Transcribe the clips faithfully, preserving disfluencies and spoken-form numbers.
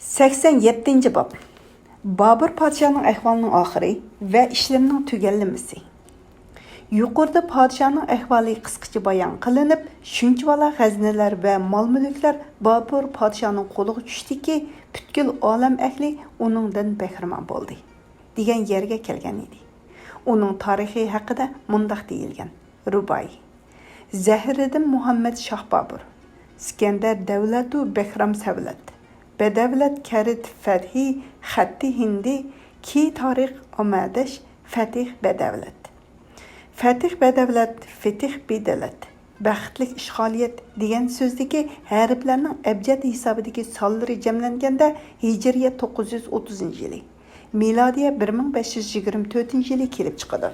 سەكسەن يەتتىنچى باب. بابۇر پادىشاھنىڭ ئەھۋالىنىڭ ئاخىرى ۋە ئىشلىرىنىڭ تۈگەللىمىسى. يۇقىرىدا پادىشاھنىڭ ئەھۋالى قىسقىچە بايان قىلىنىپ، شۇنچىۋالا غەزنىلەر ۋە مال-مۈلۈكلەر بابۇر پادىشاھنىڭ قولىغا چۈشتىكى، پۈتكۈل ئالەم ئەھلى ئۇنىڭدىن بەھرىمەن بولدى، دېگەن يەرگە كەلگەن ئىدى. ئۇنىڭ تارىخى ھەققىدە مۇنداق دېيىلگەن، رۇبائىي. زەھىرىدىن مۇھەممەد شاھ بابۇر. ئىسكەندەر دەۋلەتۇ بەھرام سەۋلەت. بەدەۋلەت كەرت فەتھى خەتتى ھىندى، كى تارىخ ئامادەش فەتىھ بەدەۋلەت. فەتىھ بەدەۋلەت، فېتىھ بىدەلەت. بەختلىك ئىشغالىيەت دېگەن سۆزدىكى ھەرپلەرنىڭ ئەبجەد ھېسابىدىكى سانلىرى جەملەنگەندە، ھىجرىيە توققۇز يۈز ئوتتۇزىنچى يىلى، مىلادىيە بىر مىڭ بەش يۈز يىگىرمە تۆتىنچى يىلى كېلىپ چىقىدۇ.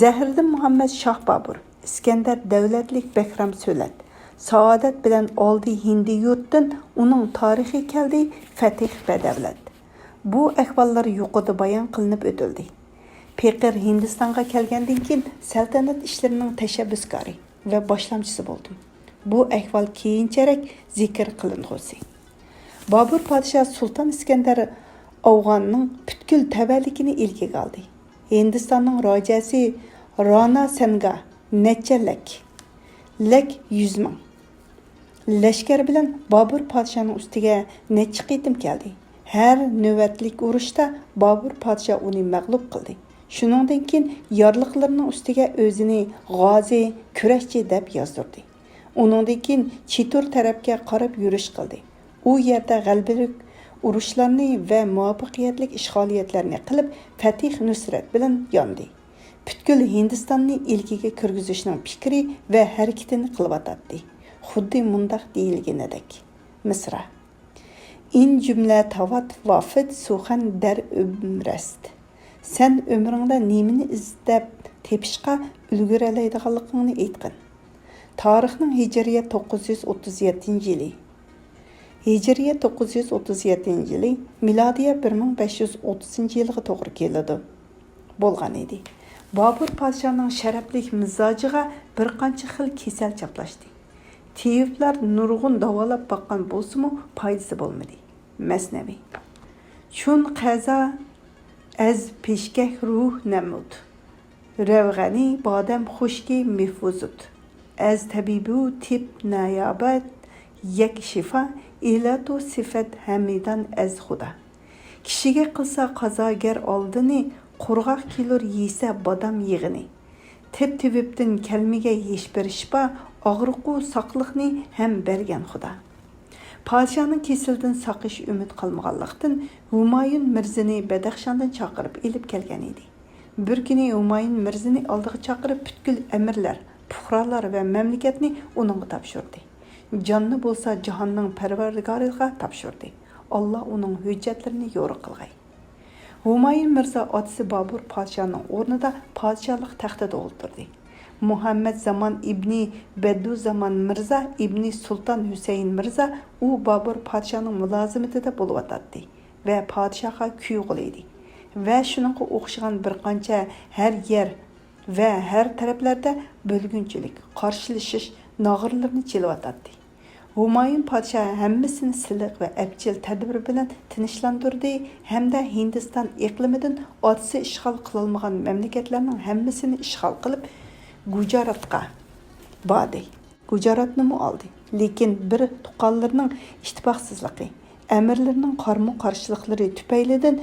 زەھىردىن مۇھەممەد شاھ بابۇر، ئىسكەندەر دەۋلەتلىك بەھرام سۆلەت، سائادەت بىلەن ئالدى ھىندى يۇرتتىن، ئۇنىڭ تارىخى كەلدى، فەتىھ بەدەۋلەت. بۇ ئەھۋاللار يۇقىرىدا بايان قىلىنىپ ئۆتۈلدى. پېقىر ھىندىستانغا كەلگەندىن كېيىن، سەلتەنەت ئىشلىرىنىڭ تەشەببۇسكارى ۋە باشلامچىسى بولدى. بۇ ئەھۋال كېيىنچىرەك زىكىر قىلىنغۇسى. بابۇر پادىشاھ سۇلتان ئىسكەندەر ئافغاننىڭ پۈتكۈل تەۋەلىكىنى ئىلكىگە ئالدى. ھىندىستاننىڭ راجاسى رانا سەنگا نەچچە لەك، لەك يۈز مىڭ لەشكەر بىلەن بابۇر پادىشاھنىڭ ئۈستىگە نەچچە قېتىم كەلدى. ھەر نۆۋەتلىك ئۇرۇشتا بابۇر پادىشاھ ئۇنى مەغلۇپ قىلدى. شۇنىڭدىن كېيىن يارلىقلىرىنىڭ ئۈستىگە ئۆزىنى غازى، كۈرەشچى دەپ يازدۇردى. ئۇنىڭدىن كېيىن چىتۇر تەرەپكە قاراپ يۈرۈش قىلدى. ئۇ يەردە غەلىبىلىك ئۇرۇشلارنى ۋە مۇۋەپپەقىيەتلىك ئىشغالىيەتلەرنى قىلىپ، فەتىھ نۇسرەت بىلەن ياندى. پۈتكۈل ھىندىستاننى ئىلكىگە كىرگۈزۈشنىڭ پىكرى ۋە ھەرىكىتىنى قىلىۋاتاتتى. خۇددى مۇنداق دېيىلگىنىدەك. مىسرا. ئىن جۈملە تاۋات ۋافىت سۇخەن دەر ئۆمرەست. سەن ئۆمرۈڭدە نېمىنى ئىزدەپ تېپىشقا ئۈلگۈرەلەيدىغانلىقىڭنى ئېيتقىن. تارىخنىڭ ھىجرىيە توققۇز يۈز ئوتتۇز يەتتىنچى يىلى. ھىجرىيە توققۇز يۈز ئوتتۇز يەتتىنچى يىلى، مىلادىيە بىر مىڭ بەش يۈز ئوتتۇزىنچى يىلغا توغرا كېلىدۇ. بولغان ئىدى. بابۇر پادىشاھنىڭ شەرەپلىك مىزاجىغا بىر قانچە خىل كېسەل چاپلاشتى. تېۋىپلار نۇرغۇن داۋالاپ باققان بولسىمۇ، پايدىسى بولمىدى. مەسنەۋى. چۈن قەزا ئەز پېشكەھ روھ نەمۇد. رەۋغەنى بادەم خۇشكى مېفۇزۇت. ئەز تەبىبۇ تىب نەيابەت يەك شىفا ئىلاتۇ سىفەت ھەمىدان ئەز خۇدا. كىشىگە قىلسا قازاگەر ئالدىنى، قۇرغاق كېلۇر يېسە بادام يېغىنى. تېپ تېۋىپتىن كەلمىگەي ھېچبىر شىپا، ئاغرىقۇ ساقلىقنى ھەم بەرگەن خۇدا. پادىشاھنىڭ كېسىلىدىن ساقىيىش ئۈمىد قالمىغانلىقتىن، ھۇمايۇن مىرزىنى بەدەخشاندىن چاقىرىپ ئېلىپ كەلگەن ئىدى. بىر كۈنى ھۇمايۇن مىرزىنى ئالدىغا چاقىرىپ، پۈتكۈل ئەمىرلەر، پۇقرالار ۋە مەملىكەتنى ئۇنىڭغا تاپشۇردى. جاننى بولسا جاھاننىڭ پەرۋەردىگارىغا تاپشۇردى. ئاللا ئۇنىڭ ھۆججەتلىرىنى يورۇق قىلغاي. ھۇمايۇن مىرزا ئاتىسى بابۇر پادىشاھنىڭ ئورنىدا پادىشاھلىق تەختىدە ئولتۇردى. مۇھەممەد زامان ئىبنى بەدۇزامان مىرزا ئىبنى سۇلتان ھۈسەيىن مىرزا، ئۇ بابۇر پادىشاھنىڭ مۇلازىمىتىدە بولۇۋاتاتتى ۋە پادىشاھقا كۈيغۇلى ئىدى ۋە شۇنىڭغا ئوخشىغان بىر قانچە ھەر يەر ۋە ھەر تەرەپلەردە بۆلگۈنچىلىك، قارشىلىشىش ناغرىلىرىنى چېلىۋاتاتتى. ھۇمايۇن پادىشاھ ھەممىسىنى سىلىق ۋە ئەپچىل تەدبىر بىلەن تىنچلاندۇردى ھەمدە ھىندىستان ئىقلىمىدىن ئاتىسى ئىشغال قىلالمىغان مەملىكەتلەرنىڭ ھەممىسىنى ئىشغال قىلىپ، گۇجاراتقا باردى. گۇجاراتنىمۇ ئالدى. لېكىن بىر تۇغقانلىرىنىڭ ئىتتىپاقسىزلىقى، ئەمىرلىرىنىڭ قارمۇ قارشىلىقلىرى تۈپەيلىدىن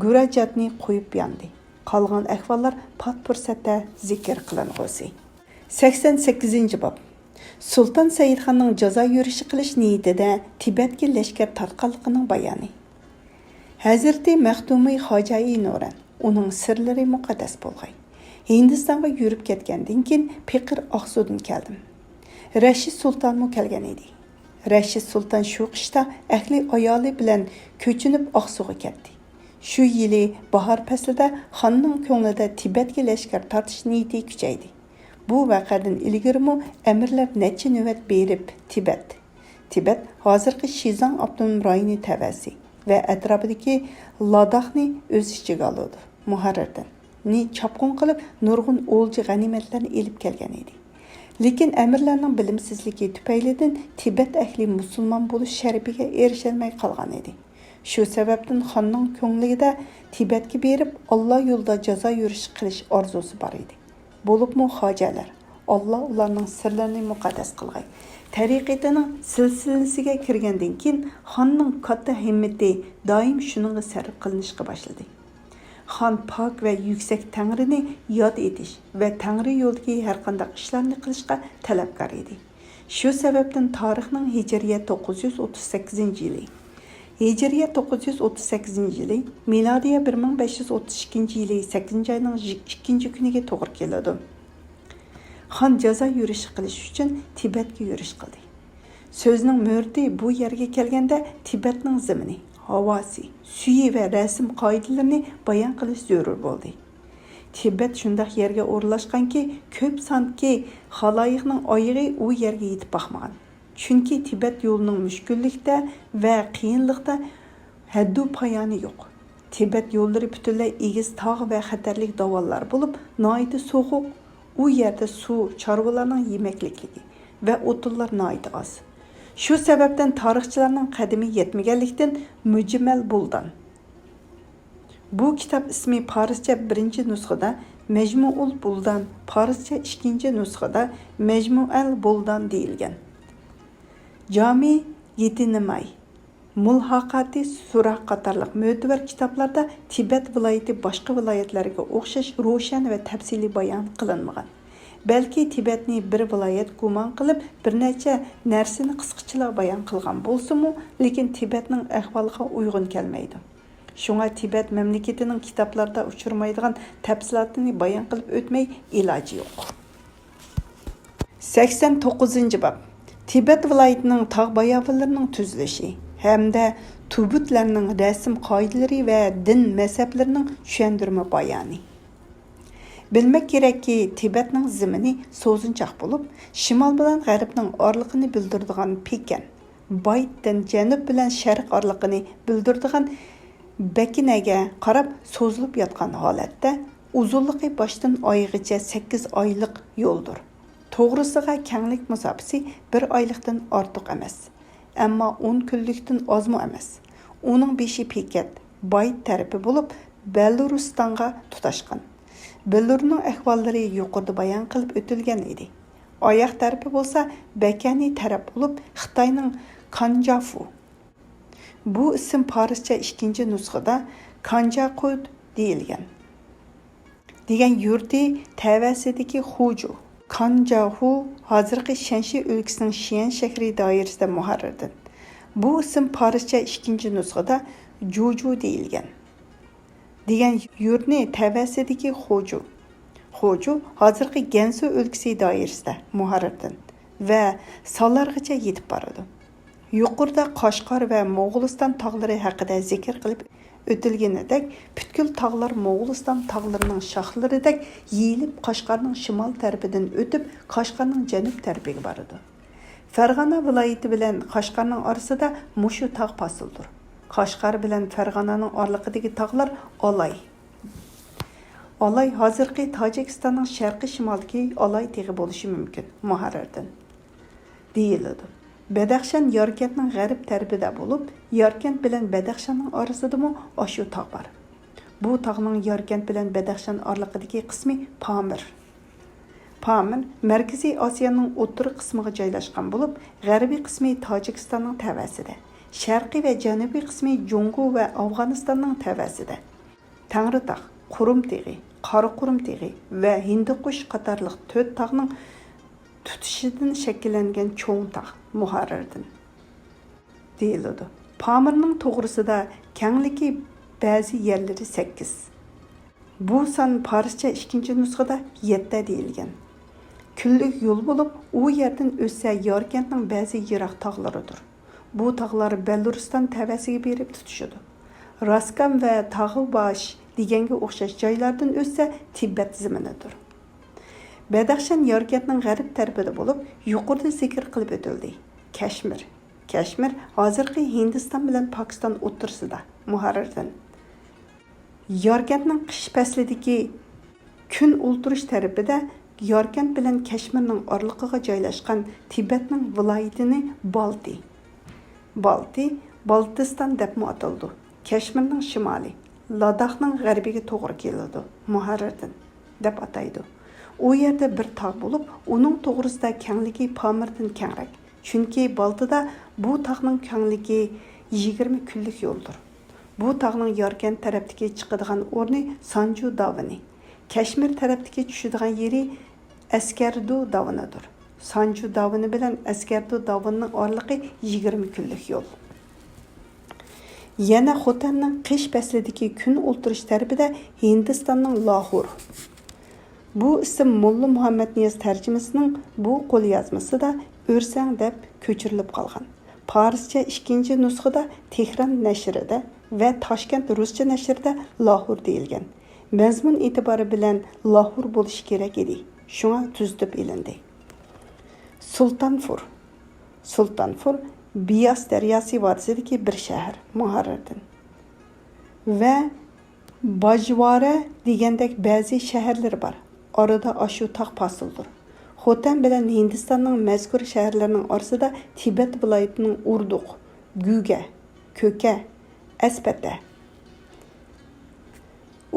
گۇراجاتنى قويۇپ ياندى. قالغان ئەھۋاللار پات پۇرسەتتە زىكىر قىلىنغۇسى. سەكسەن سەككىزىنچى باب. سۇلتان سەئىدخاننىڭ جازا يۈرۈشى قىلىش نىيىتىدە تىبەتكە لەشكەر تارتقانلىقىنىڭ بايانى. ھەزرىتى مەختۇمى خاجائى نۇرەن، ئۇنىڭ سىرلىرى مۇقەددەس بولغاي. ھىندىستانغا يۈرۈپ كەتكەندىن كېيىن پېقىر ئاقسۇدىن كەلدىم. رەشىد سۇلتانمۇ كەلگەن ئىدى. رەشىد سۇلتان شۇ قىشتا ئەھلى ئايالى بىلەن كۆچۈنۈپ ئاقسۇغا كەتتى. شۇ يىلى باھار پەسلىدە خاننىڭ كۆڭلىدە تىبەتكە لەشكەر تارتىش نىيىتى كۈچەيدى. بۇ ۋەقەدىن ئىلگىرىمۇ ئەمىرلەر نەچچە نۆۋەت بېرىپ تىبەت، تىبەت ھازىرقى شىزاڭ ئاپتونوم رايونى تەۋەسى ۋە ئەتراپىدىكى لاداخنى ئۆز ئىچىگە ئالىدۇ. مۇھەررىردىن نى چاپقۇن قىلىپ، نۇرغۇن ئولجا غەنىيمەتلەرنى ئېلىپ كەلگەن ئىدى. لېكىن ئەمىرلەرنىڭ بىلىمسىزلىكى تۈپەيلىدىن تىبەت ئەھلى مۇسۇلمان بولۇش شەرىپىگە ئېرىشەلمەي قالغان ئىدى. شۇ سەۋەبتىن خاننىڭ كۆڭلىدە تىبەتكە بېرىپ، ئاللا يولىدا جازا يۈرۈشى قىلىش ئارزۇسى بار ئىدى. بولۇپمۇ خاجەلەر، ئاللا ئۇلارنىڭ سىرلىرىنى مۇقەددەس قىلغاي، تەرىقىتىنىڭ سىلسىلىسىگە كىرگەندىن كېيىن، خاننىڭ كاتتا ھىممىتى دائىم شۇنىڭغا سەرپ قىلىنىشقا باشلىدى. خان پاك ۋە يۈكسەك تەڭرىنى ياد ئېتىش ۋە تەڭرى يولىدىكى ھەرقانداق ئىشلارنى قىلىشقا تەلەپكار ئىدى. شۇ سەۋەبتىن تارىخنىڭ ھىجرىيە توققۇز يۈز ئوتتۇز سەككىزىنچى يىلى، ھىجرىيە توققۇز يۈز ئوتتۇز سەككىزىنچى يىلى، مىلادىيە بىر مىڭ بەش يۈز ئوتتۇز ئىككىنچى يىلى سەككىزىنچى ئاينىڭ ئىككىنچى كۈنىگە توغرا كېلىدۇ. خان جازا يۈرۈشى قىلىش ئۈچۈن تىبەتكە يۈرۈش قىلدى. سۆزنىڭ مۆرىتى بۇ يەرگە كەلگەندە تىبەتنىڭ زېمىنى، ھاۋاسى، سۈيى ۋە رەسىم قائىدىلىرىنى بايان قىلىش زۆرۈر بولدى. تىبەت شۇنداق يەرگە ئورۇنلاشقانكى، كۆپ ساندىكى خالايىقنىڭ ئايىغى ئۇ يەرگە يېتىپ باقمىغان. چۈنكى تىبەت يولىنىڭ مۈشكۈللۈكتە ۋە قىيىنلىقتا ھەددۇ پايانى يوق. تىبەت يوللىرى پۈتۈنلەي ئېگىز تاغ ۋە خەتەرلىك داۋانلار بولۇپ، ناھايىتى سوغۇق. ئۇ يەردە سۇ، چارۋىلارنىڭ يېمەكلىكلىكى ۋە ئوتۇنلار ناھايىتى ئاز. شۇ سەۋەبتىن تارىخچىلارنىڭ قەدىمى يەتمىگەنلىكتىن، مۇجمەل بۇلدان. بۇ كىتاب ئىسمى پارسچە بىرىنچى نۇسخىدا مەجمۇئۇل بۇلدان، پارسچە ئىككىنچى نۇسخىدا مەجمۇئەل بۇلدان دېيىلگەن. جامى يېتىنىماي، مۇلھاقاتى سۇرا قاتارلىق مۆتىۋەر كىتابلاردا تىبەت ۋىلايىتى باشقا ۋىلايەتلەرگە ئوخشاش روشەن ۋە تەپسىلىي بايان قىلىنمىغان. بەلكى تىبەتنى بىر ۋىلايەت گۇمان قىلىپ، بىر نەچچە نەرسىنى قىسقىچىلا بايان قىلغان بولسىمۇ، لېكىن تىبەتنىڭ ئەھۋالىغا ئۇيغۇن كەلمەيدۇ. شۇڭا تىبەت مەملىكىتىنىڭ كىتابلاردا ئۇچرىمايدىغان تەپسىلاتىنى بايان قىلىپ ئۆتمەي ئىلاجى يوق. سەكسەن توققۇزىنچى باب. تىبەت ۋىلايىتىنىڭ تاغ باياۋانلىرىنىڭ تۈزۈلۈشى ھەمدە تۇبۇتلارنىڭ رەسىم قائىدىلىرى ۋە دىن مەزھەپلىرىنىڭ چۈشەندۈرمە بايانى. بىلمەك كېرەككى، تىبەتنىڭ زېمىنى سوزۇنچاق بولۇپ، شىمال بىلەن غەربنىڭ ئارىلىقىنى بىلدۈرىدىغان پېكەن، بايتتىن جەنۇب بىلەن شەرق ئارىلىقىنى بىلدۈرىدىغان بەكىنەگە قاراپ سوزۇلۇپ ياتقان ھالەتتە، ئۇزۇنلۇقى باشتىن ئايىغىچە سەككىز ئايلىق يولدۇر. توغرىسىغا كەڭلىك مۇساپىسى بىر ئايلىقتىن ئارتۇق ئەمەس، ئەمما ئون كۈنلۈكتىن ئازمۇ ئەمەس. ئۇنىڭ بېشى پېكەت، بايت تەرىپى بولۇپ، بەلۇرۇستانغا تۇتاشقان. بېلۇرنىڭ ئەھۋاللىرى يۇقىرىدا بايان قىلىپ ئۆتۈلگەن ئىدى. ئاياغ تەرىپى بولسا بەكەنى تەرەپ بولۇپ، خىتاينىڭ كانجافۇ. بۇ ئىسىم پارسچە ئىككىنچى نۇسخىدا كانجاقۇ دېيىلگەن. دېگەن يۇرتى تەۋەسىدىكى خۇجۇ. كانجاخۇ ھازىرقى شەنشى ئۆلكىسىنىڭ شيەن شەھىرى دائىرىسىدە مۇھەررىردىن. بۇ ئىسىم پارسچە ئىككىنچى نۇسخىدا جۇجۇ دېيىلگەن. دېگەن يۇرتنى تەۋەسىدىكى خۇجۇ. خۇجۇ ھازىرقى گەنسۇ ئۆلكىسى دائىرىسىدە مۇھەررىردىن ۋە سالارغىچە يېتىپ بارىدۇ. يۇقىرىدا قاشقار ۋە موغۇلىستان تاغلىرى ھەققىدە زىكىر قىلىپ ئۆتۈلگىنىدەك، پۈتكۈل تاغلار موغۇلىستان تاغلىرىنىڭ شاخلىرىدەك يېيىلىپ، قاشقارنىڭ شىمال تەرىپىدىن ئۆتۈپ، قاشقارنىڭ جەنۇب تەرىپىگە بارىدۇ. فەرغانە ۋىلايىتى بىلەن قاشقارنىڭ ئارىسىدا مۇشۇ تاغ پاسىلدۇر. قاشقار بىلەن فەرغانەنىڭ ئارىلىقىدىكى تاغلار ئالاي. ئالاي ھازىرقى تاجىكىستاننىڭ شەرقىي شىمالىدىكى ئالاي تېغى بولۇشى مۇمكىن، مۇھەررىردىن دېيىلىدۇ. بەدەخشان ياركەنتنىڭ غەرب تەرىپىدە بولۇپ، ياركەنت بىلەن بەدەخشاننىڭ ئارىسىدىمۇ ئاشۇ تاغ بار. بۇ تاغنىڭ ياركەنت بىلەن بەدەخشان ئارىلىقىدىكى قىسمى پامىر. پامىر مەركىزىي ئاسىيانىڭ ئوتتۇرا قىسمىغا جايلاشقان بولۇپ، غەربىي قىسمى تاجىكىستاننىڭ تەۋەسىدە، شەرقىي ۋە جەنۇبىي قىسمى جۇڭگو ۋە ئافغانىستاننىڭ تەۋەسىدە. تەڭرىتاغ، قۇرۇم تېغى، قارا قۇرۇم تېغى ۋە ھىندىقۇش قاتارلىق تۆت تاغنىڭ تۇتىشىدىن شەكىللەنگەن چوڭ تاغ، مۇھەررىردىن دېيىلىدۇ. پامىرنىڭ توغرىسىدا كەڭلىكى بەزى يەرلىرى سەككىز. بۇ سان پارسچە ئىككىنچى نۇسخىدا يەتتە دېيىلگەن. كۈنلۈك يول بولۇپ، ئۇ يەردىن ئۆتسە ياركەنتنىڭ بەزى يىراق تاغلىرىدۇر. بۇ تاغلار بەلۇرۇستان تەۋەسىگە بېرىپ تۇتىشىدۇ. راسكام ۋە تاغۇباش دېگەنگە ئوخشاش جايلاردىن ئۆتسە تىبەت زېمىنىدۇر. بەدەخشان ياركەنتنىڭ غەرب تەرىپىدە بولۇپ، يۇقىرىدا زىكىر قىلىپ ئۆتۈلدى. كەشمىر. كەشمىر ھازىرقى ھىندىستان بىلەن پاكىستان ئوتتۇرىسىدا، مۇھەررىردىن. ياركەنتنىڭ قىش پەسلىدىكى كۈن ئولتۇرۇش تەرىپىدە ياركەنت بىلەن كەشمىرنىڭ ئارىلىقىغا جايلاشقان تىبەتنىڭ ۋىلايىتىنى بالتى، بالتى، بالتىستان دەپمۇ ئاتىلىدۇ. كەشمىرنىڭ شىمالى، لاداخنىڭ غەربىگە توغرا كېلىدۇ، مۇھەررىردىن دەپ ئاتايدۇ. ئۇ يەردە بىر تاغ بولۇپ، ئۇنىڭ توغرىسىدا كەڭلىكى پامىردىن كەڭرەك. چۈنكى بالتىدا بۇ تاغنىڭ كەڭلىكى يىگىرمە كۈنلۈك يولدۇر. بۇ تاغنىڭ ياركەنت تەرەپتىكى چىقىدىغان ئورنى سانجۇ داۋىنى، كەشمىر تەرەپتىكى چۈشىدىغان يېرى ئەسكەردۇ داۋىنىدۇر. سانجۇ داۋىنى بىلەن ئەسكەردۇ داۋىنىنىڭ ئارىلىقى يىگىرمە كۈنلۈك يول. يەنە خوتەننىڭ قىش پەسلىدىكى كۈن ئولتۇرۇش تەرىپىدە ھىندىستاننىڭ لاھور. بۇ ئىسىم موللا مۇھەممەدنىياز تەرجىمىسىنىڭ بۇ قوليازمىسىدا ئۆرسەڭ دەپ كۆچۈرۈلۈپ قالغان. پارسچە ئىككىنچى نۇسخىدا تېھران نەشرىدە ۋە تاشكەنت رۇسچە نەشرىدە لاھور دېيىلگەن. مەزمۇن ئېتىبارى بىلەن لاھور بولۇشى كېرەك ئىدى، شۇڭا تۈزىتىپ ئېلىندى. سۇلتانفۇر. سۇلتانفۇر بىياس دەرياسى ۋادىسىدىكى بىر شەھەر، مۇھەررىردىن. ۋە باجۋارە دېگەندەك بەزى شەھەرلىرى بار. ئارىدا ئاشۇ تاغ پاسىلدۇر. خوتەن بىلەن ھىندىستاننىڭ مەزكۇر شەھەرلىرىنىڭ ئارىسىدا تىبەت ۋىلايىتىنىڭ ئۇردۇق، گۈگە، كۆكە، ئەسپەتە،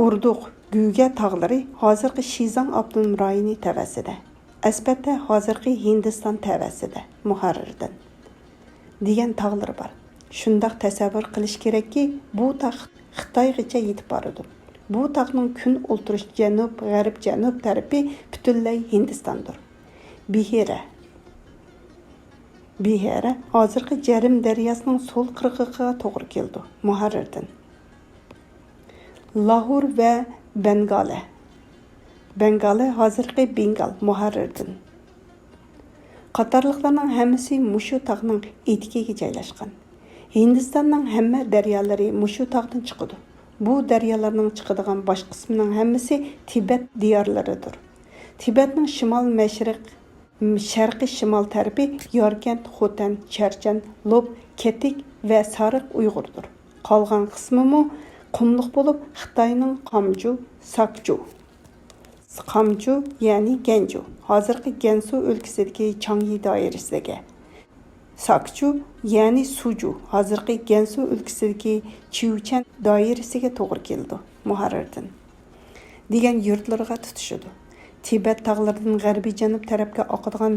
ئۇردۇق، گۈگە تاغلىرى ھازىرقى شىزاڭ ئاپتونوم رايونى تەۋەسىدە، ئەسپەتە ھازىرقى ھىندىستان تەۋەسىدە، مۇھەررىردىن دېگەن تاغلىرى بار. شۇنداق تەسەۋۋۇر قىلىش كېرەككى، بۇ تاغ خىتايغىچە يېتىپ بارىدۇ. بۇ تاغنىڭ كۈن ئولتۇرۇش جەنۇب، غەرب، جەنۇب تەرىپى پۈتۈنلەي ھىندىستاندۇر. بىھېرە. بىھېرە ھازىرقى جەرم دەرياسىنىڭ سول قىرغىقىغا توغرا كېلىدۇ. مۇھەررىردىن. لاھور ۋە بەنگالە. بەنگالە ھازىرقى بېنگال، مۇھەررىردىن. قاتارلىقلارنىڭ ھەممىسى مۇشۇ تاغنىڭ ئېتىكىگە جايلاشقان. ھىندىستاننىڭ ھەممە دەريالىرى مۇشۇ تاغدىن چىقىدۇ. بۇ دەريالارنىڭ چىقىدىغان باش قىسمىنىڭ ھەممىسى تىبەت دىيارلىرىدۇر. تىبەتنىڭ شىمال مەشرىق، شەرقىي شىمال تەرىپى ياركەنت، خوتەن، چەرچەن، لوپ، كەتىك ۋە سارىق ئۇيغۇردۇر. قالغان قىسمىمۇ قۇملۇق بولۇپ، خىتاينىڭ قامجۇ، ساكجۇ، قامجۇ، يەنى گەنجۇ، ھازىرقى گەنسۇ ئۆلكىسىدىكى چاڭيى دائىرىسىگە، ساكجۇ، يەنى سۇجۇ، ھازىرقى گەنسۇ ئۆلكىسىدىكى چيۇچەن دائىرىسىگە توغرا كېلىدۇ. مۇھەررىردىن. دېگەن يۇرتلىرىغا تۇتىشىدۇ. تىبەت تاغلىرىدىن غەربىي جەنۇب تەرەپكە ئاقىدىغان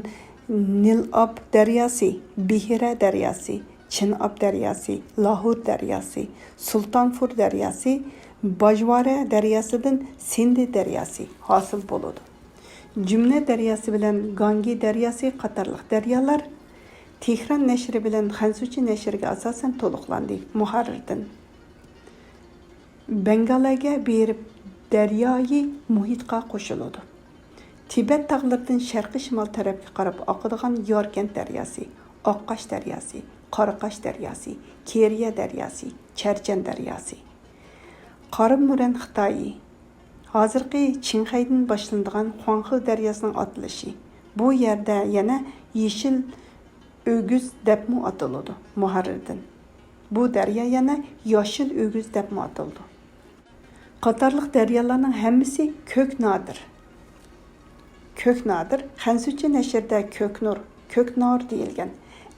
نىلئاب دەرياسى، بىھىرە دەرياسى، چىنئاب دەرياسى، لاھور دەرياسى، سۇلتانفۇر دەرياسى، باجۋارە دەرياسىدىن سىندى دەرياسى ھاسىل بولىدۇ. جۈمنە دەرياسى بىلەن گانگى دەرياسى قاتارلىق دەريالار تېھران نەشرى بىلەن خەنزۇچە نەشرىگە ئاساسەن تولۇقلاندى. مۇھەررىردىن. بەنگالەگە بېرىپ دەريايى مۇھىتقا قوشۇلىدۇ. تىبەت تاغلىرىدىن شەرقىي شىمال تەرەپكە قاراپ ئاقىدىغان ياركەنت دەرياسى، ئاققاش دەرياسى، قاراقاش دەرياسى، كېرىيە دەرياسى، چەرچەن دەرياسى. قارامۇرەن خىتايى، ھازىرقى چىڭخەيدىن باشلىنىدىغان خۇاڭخې دەرياسىنىڭ ئاتىلىشى. بۇ يەردە يەنە يېشىل ئۆگۈز دەپمۇ ئاتىلىدۇ. مۇھەررىردىن. بۇ دەريا يەنە ياشىل ئۆگۈز دەپمۇ ئاتىلىدۇ. قاتارلىق دەريالارنىڭ ھەممىسى كۆك نادىر. كۆك نادىر خەنزۇچە نەشرىدە كۆك نۇر، كۆك نار دېيىلگەن.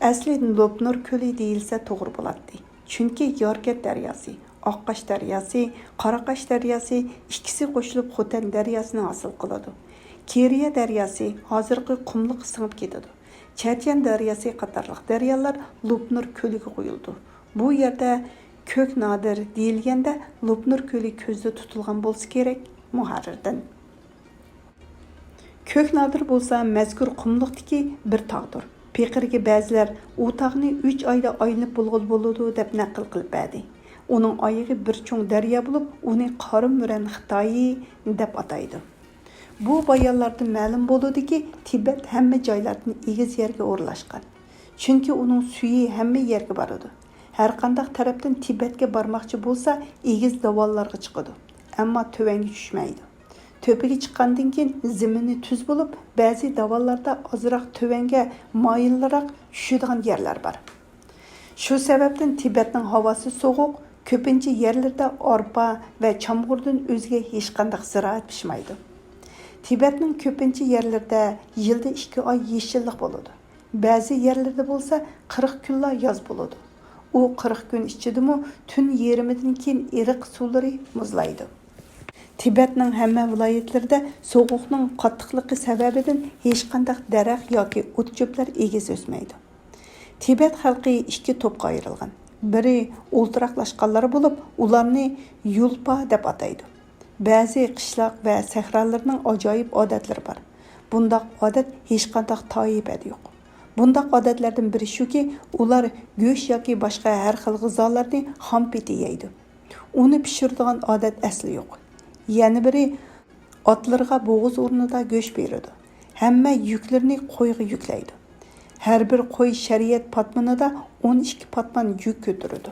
ئەسلى لوپنۇر كۆلى دېيىلسە توغرا بولاتتى. چۈنكى ياركەنت دەرياسى، ئاققاش دەرياسى، قاراقاش دەرياسى ئىككىسى قوشۇلۇپ خوتەن دەرياسىنى ھاسىل قىلىدۇ. كېرىيە دەرياسى ھازىرقى قۇملۇققا سىڭىپ كېتىدۇ. چەرچەن دەرياسى قاتارلىق دەريالار لوپنۇر كۆلىگە قۇيۇلىدۇ. بۇ يەردە كۆك نادىر دېيىلگەندە لوپنۇر كۆلى كۆزدە تۇتۇلغان بولسا كېرەك. مۇھەررىردىن. كۆك نادىر بولسا مەزكۇر قۇملۇقتىكى بىر تاغدۇر. پېقىرگە بەزىلەر ئۇ تاغنى ئۈچ ئايدا ئايلىنىپ بولغىلى بولىدۇ دەپ نەقىل قىلىپ بەردى. ئۇنىڭ ئايىغى بىر چوڭ دەريا بولۇپ، ئۇنى قارامۇرەن خىتايى دەپ ئاتايدۇ. بۇ بايانلاردىن مەلۇم بولىدۇكى، تىبەت ھەممە جايلاردىن ئېگىز يەرگە ئورۇنلاشقان. چۈنكى ئۇنىڭ سۈيى ھەممە يەرگە بارىدۇ. ھەرقانداق تەرەپتىن تىبەتكە بارماقچى بولسا، ئېگىز داۋانلارغا چىقىدۇ، ئەمما تۆۋەنگە چۈشمەيدۇ. تۆپىگە چىققاندىن كېيىن زېمىنى تۈز بولۇپ، بەزى داۋانلاردا ئازراق تۆۋەنگە مايىلراق چۈشىدىغان يەرلەر بار. شۇ سەۋەبتىن تىبەتنىڭ ھاۋاسى سوغۇق، كۆپىنچە يەرلىرىدە ئارپا ۋە چامغۇردىن ئۆزگە ھېچقانداق زىرائەت پىشمايدۇ. تىبەتنىڭ كۆپىنچە يەرلىرىدە يىلدا ئىككى ئاي يېشىللىق بولىدۇ. بەزى يەرلىرىدە بولسا قىرىق كۈنلا ياز بولىدۇ. ئۇ قىرىق كۈن ئىچىدىمۇ تۈن يېرىمىدىن كېيىن ئېرىق سۇلىرى مۇزلايدۇ. تىبەتنىڭ ھەممە ۋىلايەتلىرىدە سوغۇقنىڭ قاتتىقلىقى سەۋەبىدىن ھېچقانداق دەرەخ ياكى ئوت-چۆپلەر ئېگىز ئۆسمەيدۇ. تىبەت خەلقى ئىككى توپقا ئايرىلغان. بىرى ئولتۇراقلاشقانلار بولۇپ، ئۇلارنى يۇلپا دەپ ئاتايدۇ. بەزى قىشلاق ۋە سەھرالىرىنىڭ ئاجايىپ ئادەتلىرى بار. بۇنداق ئادەت ھېچقانداق تائىپەدە يوق. بۇنداق ئادەتلەردىن بىرى شۇكى، ئۇلار گۆش ياكى باشقا ھەر خىل غىزالارنى خام پېتى يەيدۇ. ئۇنى پىشۇرىدىغان ئادەت ئەسلى يوق. يەنە بىرى، ئاتلىرىغا بوغۇز ئورنىدا گۆش بېرىدۇ. ھەممە يۈكلىرىنى قويغا يۈكلەيدۇ. ھەر بىر قوي شەرىئەت پاتمىنىدا ئون ئىككى پاتمان يۈك كۆتۈرىدۇ.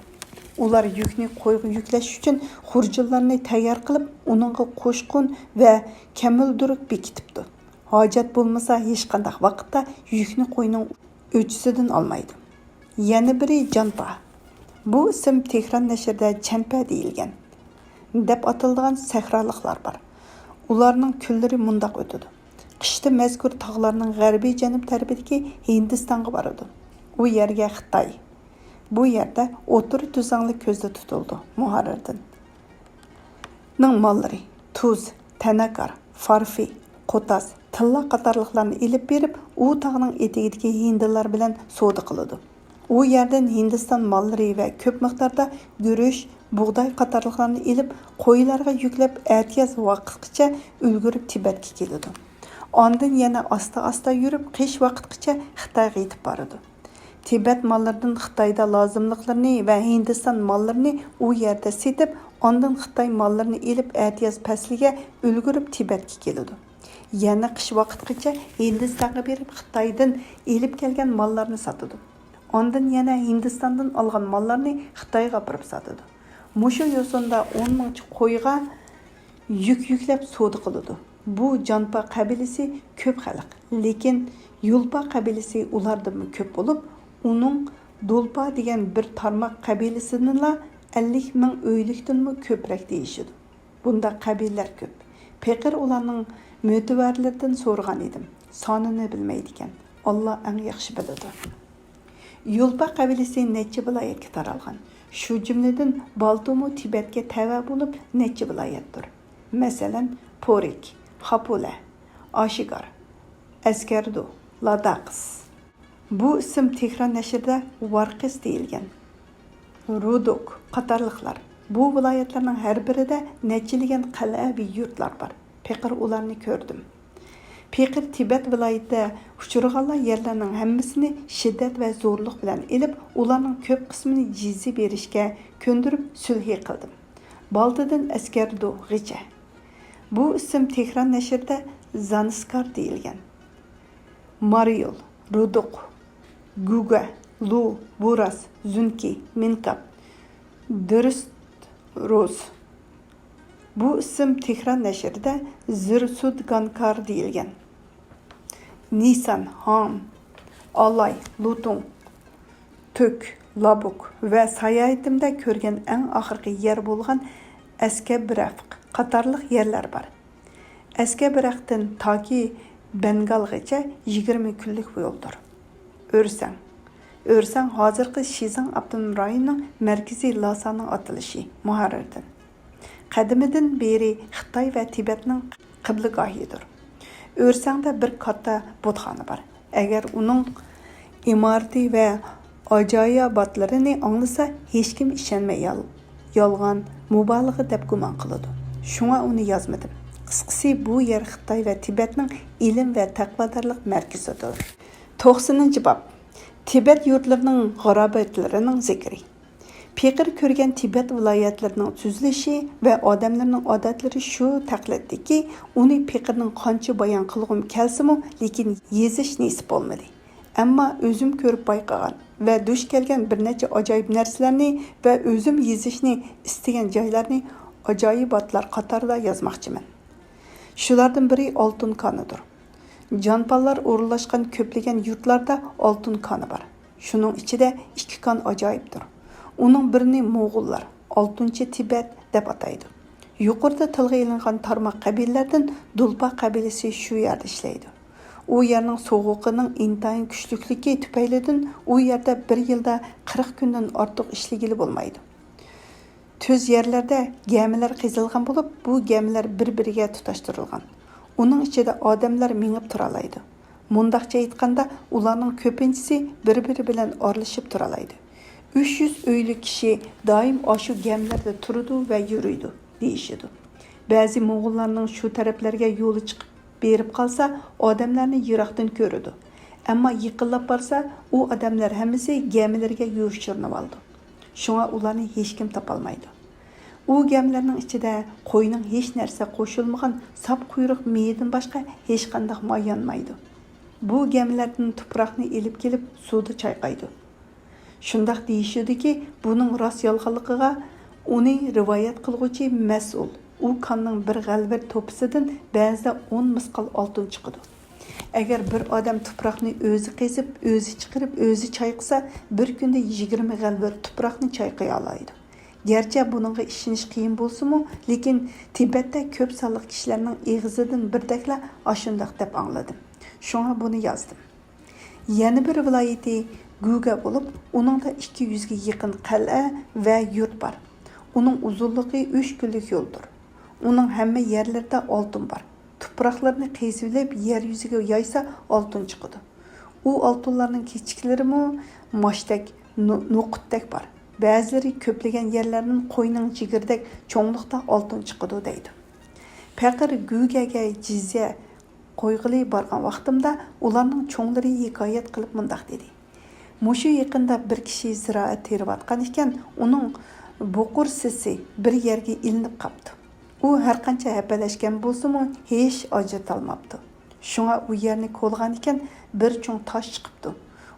ئۇلار يۈكنى قويغا يۈكلەش ئۈچۈن خۇرجۇنلارنى تەييار قىلىپ، ئۇنىڭغا قوشقۇن ۋە كەمۈلدۈرۈك بېكىتىپتۇ. ھاجەت بولمىسا، ھېچقانداق ۋاقىتتا يۈكنى قوينىڭ ئۆچىسىدىن ئالمايدۇ. يەنە بىرى جانپا. بۇ ئىسىم تېھران نەشرىدە چەنپە دېيىلگەن، دەپ ئاتىلىدىغان سەھرالىقلار بار. ئۇلارنىڭ كۈنلىرى مۇنداق ئۆتىدۇ. قىشتا مەزكۇر تاغلارنىڭ غەربىي جەنۇب تەرىپىدىكى ھىندىستانغا بارىدۇ. ئۇ يەرگە خىتاي. بۇ يەردە ئوتتۇرا تۈزلەڭلىك كۆزدە تۇتۇلىدۇ. مۇھەررىردىن. نىڭ ماللىرى، تۇز، تەنەكار، فارفى، قوتاس، تىللا قاتارلىقلارنى ئېلىپ بېرىپ، ئۇ تاغنىڭ ئېتىكىدىكى ھىندىلار بىلەن سودا قىلىدۇ. ئۇ يەردىن ھىندىستان ماللىرى ۋە كۆپ مىقداردا گۈرۈچ، بۇغداي قاتارلىقلارنى ئېلىپ، قويلارغا يۈكلەپ، ئەتىياز ۋاقىتقىچە ئۈلگۈرۈپ تىبەتكە كېلىدۇ. ئاندىن يەنە ئاستا-ئاستا يۈرۈپ، قىش ۋاقىتقىچە خىتايغا يېتىپ بارىدۇ. تىبەت ماللىرىدىن خىتايدا لازىملىقلىرىنى ۋە ھىندىستان ماللىرىنى ئۇ يەردە سېتىپ، ئاندىن خىتاي ماللىرىنى ئېلىپ، ئەتىياز پەسلىگە ئۈلگۈرۈپ تىبەتكە كېلىدۇ. يەنە قىش ۋاقىتقىچە ھىندىستانغا بېرىپ، خىتايدىن ئېلىپ كەلگەن ماللارنى ساتىدۇ. ئاندىن يەنە ھىندىستاندىن ئالغان ماللارنى خىتايغا ئاپىرىپ ساتىدۇ. مۇشۇ يوسۇندا ئون مىڭچە قويغا يۈك يۈكلەپ سودا قىلىدۇ. بۇ جانپا قەبىلىسى كۆپ خەلق، لېكىن يۇلپا قەبىلىسى ئۇلاردىنمۇ كۆپ بولۇپ، ئۇنىڭ دۇلپا دېگەن بىر تارماق قەبىلىسىدىنلا ئەللىك مىڭ ئۆيلۈكتىنمۇ كۆپرەك دېيىشىدۇ. بۇنداق قەبىلىلەر كۆپ. پېقىر ئۇلارنىڭ مۆتىۋەرلىرىدىن سورىغان ئىدىم. سانىنى بىلمەيدىكەن. ئاللا ئەڭ ياخشى بىلىدۇ. يۇلپا قەبىلىسى نەچچە ۋىلايەتكە تارالغان. شۇ جۈملىدىن بالتۇمۇ تىبەتكە تەۋە بولۇپ نەچچە ۋىلايەتتۇر. مەسىلەن، پورىك، خاپۇلە، ئاشىگار، ئەسكەردۇ، لاداقىس. بۇ ئىسىم تېھران نەشرىدە ۋارقىس دېيىلگەن. رۇدۇك قاتارلىقلار. بۇ ۋىلايەتلەرنىڭ ھەر بىرىدە نەچچىلىگەن قەلئەۋى يۇرتلار بار. پېقىر ئۇلارنى كۆردۈم. پېقىر تىبەت ۋىلايىتىدە ئۇچرىغانلا يەرلەرنىڭ ھەممىسىنى شىددەت ۋە زورلۇق بىلەن ئېلىپ، ئۇلارنىڭ كۆپ قىسمىنى جىزيە بېرىشكە كۆندۈرۈپ سۈلھى قىلدىم. بالتىدىن ئەسكەردۇغىچە. بۇ ئىسىم تېھران نەشرىدە زانسكار دېيىلگەن. ماريول، رۇدۇق، گۇگە، لۇ، بۇراس، زۈنكى، مىنكاپ، دىرست، روز. بۇ ئىسىم تېھران نەشرىدە زىرسۇدگانكار دېيىلگەن. نىسان، ھام، ئالاي، لۇتۇڭ، تۈك، لابۇك ۋە ساياھىتىمدە كۆرگەن ئەڭ ئاخىرقى يەر بولغان ئەسكەبرەفق قاتارلىق يەرلەر بار. ئەسكەبرەفتىن تاكى بەنگالغىچە يىگىرمە كۈنلۈك يولدۇر. ئۆرسەڭ. ئۆرسەڭ ھازىرقى شىزاڭ ئاپتونوم رايونىنىڭ مەركىزى لاسانىڭ ئاتىلىشى. مۇھەررىردىن. قەدىمدىن بېرى خىتاي ۋە تىبەتنىڭ قىبلىگاھىدۇر. ئۆرسەڭدە بىر كاتتا بۇتخانا بار. ئەگەر ئۇنىڭ ئىمارىتى ۋە ئاجايىباتلىرىنى ئاڭلىسا، ھېچكىم ئىشەنمەي يال-، يالغان، مۇبالىغە دەپ گۇمان قىلىدۇ. شۇڭا ئۇنى يازمىدىم. قىسقىسى، بۇ يەر خىتاي ۋە تىبەتنىڭ ئىلىم ۋە تەقۋادارلىق مەركىزىدۇر. توقسىنىنچى باب. تىبەت يۇرتلىرىنىڭ غارابەتلىرىنىڭ زىكرى. پېقىر كۆرگەن تىبەت ۋىلايەتلىرىنىڭ تۈزۈلۈشى ۋە ئادەملىرىنىڭ ئادەتلىرى شۇ تەقلىدتىكى، ئۇنى پېقىرنىڭ قانچە بايان قىلغۇم كەلسىمۇ، لېكىن يېزىش نېسىپ بولمىدى. ئەمما ئۆزۈم كۆرۈپ بايقىغان ۋە دۇچ كەلگەن بىر نەچچە ئاجايىپ نەرسىلەرنى ۋە ئۆزۈم يېزىشنى ئىستىگەن جايلارنى ئاجايىباتلار قاتارىدا يازماقچىمەن. شۇلاردىن بىرى ئالتۇن كانىدۇر. جانپاللار ئورۇنلاشقان كۆپلىگەن يۇرتلاردا ئالتۇن كانى بار. شۇنىڭ ئىچىدە ئىككى كان ئاجايىپتۇر. ئۇنىڭ بىرىنى موغۇللار ئالتۇنچى تىبەت دەپ ئاتايدۇ. يۇقىرىدا تىلغا ئېلىنغان تارماق قەبىلىلەردىن دۇلپا قەبىلىسى شۇ يەردە ئىشلەيدۇ. ئۇ يەرنىڭ سوغۇقىنىڭ ئىنتايىن كۈچلۈكلۈكى تۈپەيلىدىن ئۇ يەردە بىر يىلدا قىرىق كۈندىن ئارتۇق ئىشلىگىلى بولمايدۇ. تۈز يەرلەردە گەمىلەر قېزىلغان بولۇپ، بۇ گەمىلەر بىر-بىرىگە تۇتاشتۇرۇلغان. ئۇنىڭ ئىچىدە ئادەملەر مېڭىپ تۇرالايدۇ. مۇنداقچە ئېيتقاندا، ئۇلارنىڭ كۆپىنچىسى بىر-بىرى بىلەن ئارىلىشىپ تۇرالايدۇ. ئۈچ يۈز ئۆيلۈك كىشى دائىم ئاشۇ گەمىلەردە تۇرىدۇ ۋە يۈرىدۇ، دېيىشىدۇ. بەزى موڭغۇللارنىڭ شۇ تەرەپلەرگە يولى چىقىپ بېرىپ قالسا، ئادەملەرنى يىراقتىن كۆرىدۇ. ئەمما يېقىنلاپ بارسا، ئۇ ئادەملەر ھەممىسى گەمىلىرىگە يوشۇرۇنۇۋالىدۇ. شۇڭا ئۇلارنى ھېچكىم تاپالمايدۇ. ئۇ گەمىلەرنىڭ ئىچىدە قوينىڭ ھېچ نەرسە قوشۇلمىغان ساپ قۇيرۇق مېيىدىن باشقا ھېچقانداق ماي يانمايدۇ. بۇ گەمىلەردىن تۇپراقنى ئېلىپ كېلىپ سۇدا چايقايدۇ. شۇنداق دېيىشىدۇكى، بۇنىڭ راست يالغانلىقىغا ئۇنى رىۋايەت قىلغۇچى مەسئۇل. ئۇ كاننىڭ بىر غەلۋىر توپىسىدىن بەزىدە ئون مىسقال ئالتۇن چىقىدۇ. ئەگەر بىر ئادەم تۇپراقنى ئۆزى قېزىپ، ئۆزى چىقىرىپ، ئۆزى چايقىسا، بىر كۈندە يىگىرمە غەلۋىر تۇپراقنى چايقىيالايدۇ. گەرچە بۇنىڭغا ئىشىنىش قىيىن بولسىمۇ، لېكىن تىبەتتە كۆپ سانلىق كىشىلەرنىڭ ئېغىزىدىن بىردەكلا ئاشۇنداق دەپ ئاڭلىدىم. شۇڭا بۇنى يازدىم. يەنە بىر ۋىلايىتى گۇگە بولۇپ، ئۇنىڭدا ئىككى يۈزگە يېقىن قەلئە ۋە يۇرت بار. ئۇنىڭ ئۇزۇنلۇقى ئۈچ كۈنلۈك يولدۇر. ئۇنىڭ ھەممە يەرلىرىدە ئالتۇن بار. تۇپراقلىرىنى قېزىۋېلىپ، يەر يۈزىگە يايسا، ئالتۇن چىقىدۇ. ئۇ ئالتۇنلارنىڭ كىچىكلىرىمۇ ماچتەك، نو-، نوقۇتتەك بار. بەزىلىرى كۆپلىگەن يەرلەردىن قوينىڭ جىگىرىدەك چوڭلۇقتا ئالتۇن چىقىدۇ، دەيدۇ. پەقىر گۈگەگە جىزيە قويغىلى بارغان ۋاقتىمدا ئۇلارنىڭ چوڭلىرى ھېكايەت قىلىپ مۇنداق دېدى: مۇشۇ يېقىندا بىر كىشى زىرائەت تېرىۋاتقان ئىكەن، ئۇنىڭ بوقۇرسىسى بىر يەرگە ئىلىنىپ قاپتۇ. ئۇ ھەرقانچە ھەپەلەشكەن بولسىمۇ، ھېچ ئاجرىتالماپتۇ. شۇڭا ئۇ يەرنى كولىغان ئىكەن، بىر چوڭ تاش چىقىپتۇ.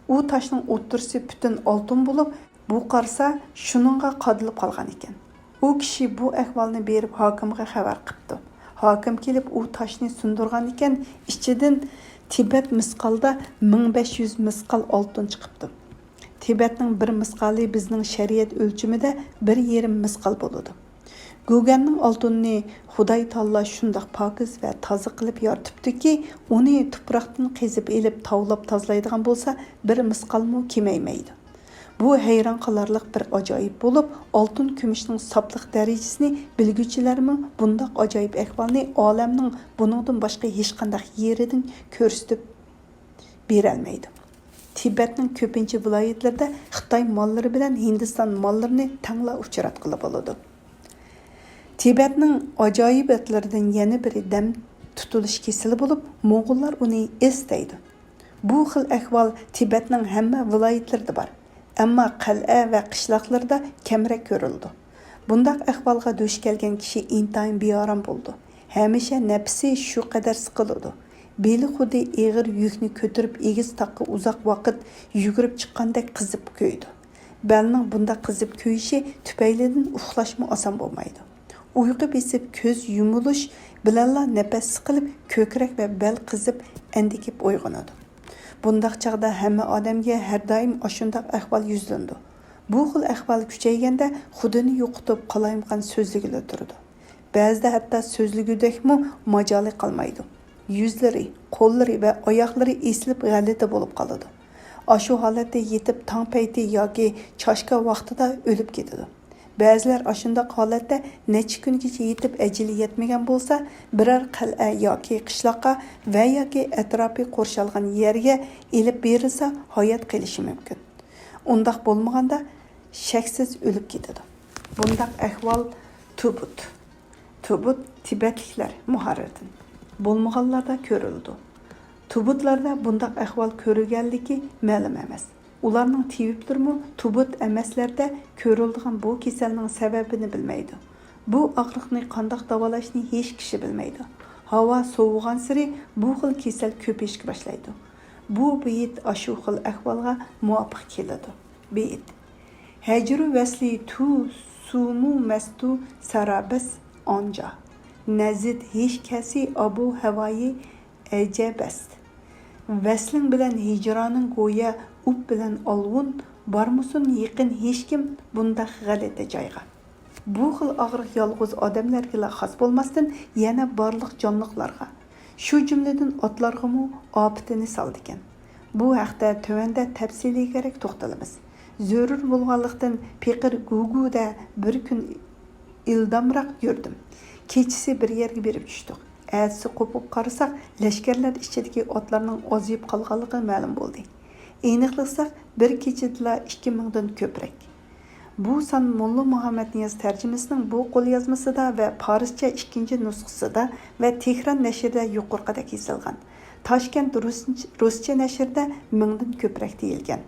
ئۇ تاشنىڭ ئوتتۇرىسى پۈتۈن ئالتۇن بولۇپ، بۇ قارىسا شۇنىڭغا قادىلىپ قالغان ئىكەن. ئۇ كىشى بۇ ئەھۋالنى بېرىپ ھاكىمغا خەۋەر قىپتۇ. ھاكىم كېلىپ ئۇ تاشنى سۇندۇرغان ئىكەن، ئىچىدىن تىبەت مىسقالدا مىڭ بەش يۈز مىسقال ئالتۇن چىقىپتۇ. تىبەتنىڭ بىر مىسقالى بىزنىڭ شەرىئەت ئۆلچىمىدە بىر يېرىم مىسقال بولىدۇ. گۇگەننىڭ ئالتۇنىنى خۇداي تائالا شۇنداق پاكىز ۋە تازا قىلىپ يارىتىپتۇكى، ئۇنى تۇپراقتىن قېزىپ ئېلىپ تاۋلاپ تازىلايدىغان بولسا، بىر مىسقالمۇ كېمەيمەيدۇ. بۇ ھەيران قالارلىق بىر ئاجايىپ بولۇپ، ئالتۇن كۈمۈشنىڭ ساپلىق دەرىجىسىنى بىلگۈچىلەرمۇ بۇنداق ئاجايىپ ئەھۋالنى ئالەمنىڭ بۇنىڭدىن باشقا ھېچقانداق يېرىدىن كۆرسىتىپ بېرەلمەيدۇ. تىبەتنىڭ كۆپىنچە ۋىلايەتلىرىدە خىتاي ماللىرى بىلەن ھىندىستان ماللىرىنى تەڭلا ئۇچراتقىلى بولىدۇ. تىبەتنىڭ ئاجايىباتلىرىدىن يەنە بىرى دەم تۇتۇلۇش كېسىلى بولۇپ، موڭغۇللار ئۇنى ئېس دەيدۇ. بۇ خىل ئەھۋال تىبەتنىڭ ھەممە ۋىلايەتلىرىدە بار. ئەمما قەلئە ۋە قىشلاقلىرىدا كەمرەك كۆرۈلىدۇ. بۇنداق ئەھۋالغا دۇچ كەلگەن كىشى ئىنتايىن بىئارام بولىدۇ. ھەمىشە نەپىسى شۇ قەدەر سىقىلىدۇ. بېلى خۇددى ئېغىر يۈكنى كۆتۈرۈپ ئېگىز تاغقا ئۇزاق ۋاقىت يۈگۈرۈپ چىققاندەك قىزىپ كۆيىدۇ. بەلنىڭ بۇنداق قىزىپ كۆيۈشى تۈپەيلىدىن ئۇخلاشمۇ ئاسان بولمايدۇ. ئۇيقۇ بېسىپ كۆز يۇمۇلۇش بىلەنلا نەپەس سىقىلىپ، كۆكرەك ۋە بەل قىزىپ ئەندىكىپ ئويغىنىدۇ. بۇنداق چاغدا ھەممە ئادەمگە ھەر دائىم ئاشۇنداق ئەھۋال يۈزلىنىدۇ. بۇ خىل ئەھۋال كۈچەيگەندە خۇدىنى يوقىتىپ قالايمىقان سۆزلىگىلى تۇرىدۇ. بەزىدە ھەتتا سۆزلىگۈدەكمۇ ماجالى قالمايدۇ. يۈزلىرى، قوللىرى ۋە ئاياقلىرى ئېسىلىپ غەلىتە بولۇپ قالىدۇ. ئاشۇ ھالەتتە يېتىپ تاڭ پەيتى ياكى چاشكا ۋاقتىدا ئۆلۈپ كېتىدۇ. بەزىلەر ئاشۇنداق ھالەتتە نەچچە كۈنگىچە يېتىپ ئەجىلى يەتمىگەن بولسا، بىرەر قەلئە ياكى قىشلاققا ۋە ياكى ئەتراپى قورشالغان يەرگە ئېلىپ بېرىلسا، ھايات قېلىشى مۇمكىن. ئۇنداق بولمىغاندا، شەكسىز ئۆلۈپ كېتىدۇ. بۇنداق ئەھۋال تۇبۇت. تۇبۇت تىبەتلىكلەر مۇھاررىرىدىن بولمىغانلاردا كۆرۈلىدۇ. تۇبۇتلاردا بۇنداق ئەھۋال كۆرۈلگەنلىكى مەلۇم ئەمەس. ئۇلارنىڭ تېۋىپلىرىمۇ تۇبۇت ئەمەسلەردە كۆرۈلىدىغان بۇ كېسەلنىڭ سەۋەبىنى بىلمەيدۇ. بۇ ئاغرىقنى قانداق داۋالاشنى ھېچ كىشى بىلمەيدۇ. ھاۋا سوۋۇغانسېرى بۇ خىل كېسەل كۆپىيىشكە باشلايدۇ. بۇ بېيىت ئاشۇ خىل ئەھۋالغا مۇۋاپىق كېلىدۇ. بېيىت. ھەجرۇ ۋەسلى تۇ سۇمۇ مەستۇ سارابەس ئانجا. نەزىد ھېچ كەسى ئابۇ ھەۋايى ئەجەبەس. ۋەسلىڭ بىلەن ھىجرانىڭ گويا ئۇپ بىلەن ئالۋۇن، بارمىسۇن يېقىن ھېچكىم بۇنداق غەلىتە جايغا. بۇ خىل ئاغرىق يالغۇز ئادەملەرگىلا خاس بولماستىن، يەنە بارلىق جانلىقلارغا، شۇ جۈملىدىن ئاتلارغىمۇ ئاپىتىنى سالىدىكەن. بۇ ھەقتە تۆۋەندە تەپسىلىيرەك توختىلىمىز. زۆرۈر بولغانلىقتىن، پېقىر گۇگۇدە بىر كۈن ئىلدامراق يۈردۈم. كېچىسى بىر يەرگە بېرىپ چۈشتۇق. ئەتىسى قوپۇپ قارىساق، لەشكەرلەر ئىچىدىكى ئاتلارنىڭ ئازىيىپ قالغانلىقى مەلۇم بولدى. ئېنىقلىساق، بىر كېچىدىلا ئىككى مىڭدىن كۆپرەك. بۇ سان موللا مۇھەممەدنىياز تەرجىمىسىنىڭ بۇ قوليازمىسىدا ۋە پارسچە ئىككىنچى نۇسخىسىدا ۋە تېھران نەشرىدە يۇقىرىقىدەك يېزىلغان. تاشكەنت رۇس-، رۇسچە نەشرىدە مىڭدىن كۆپرەك دېيىلگەن.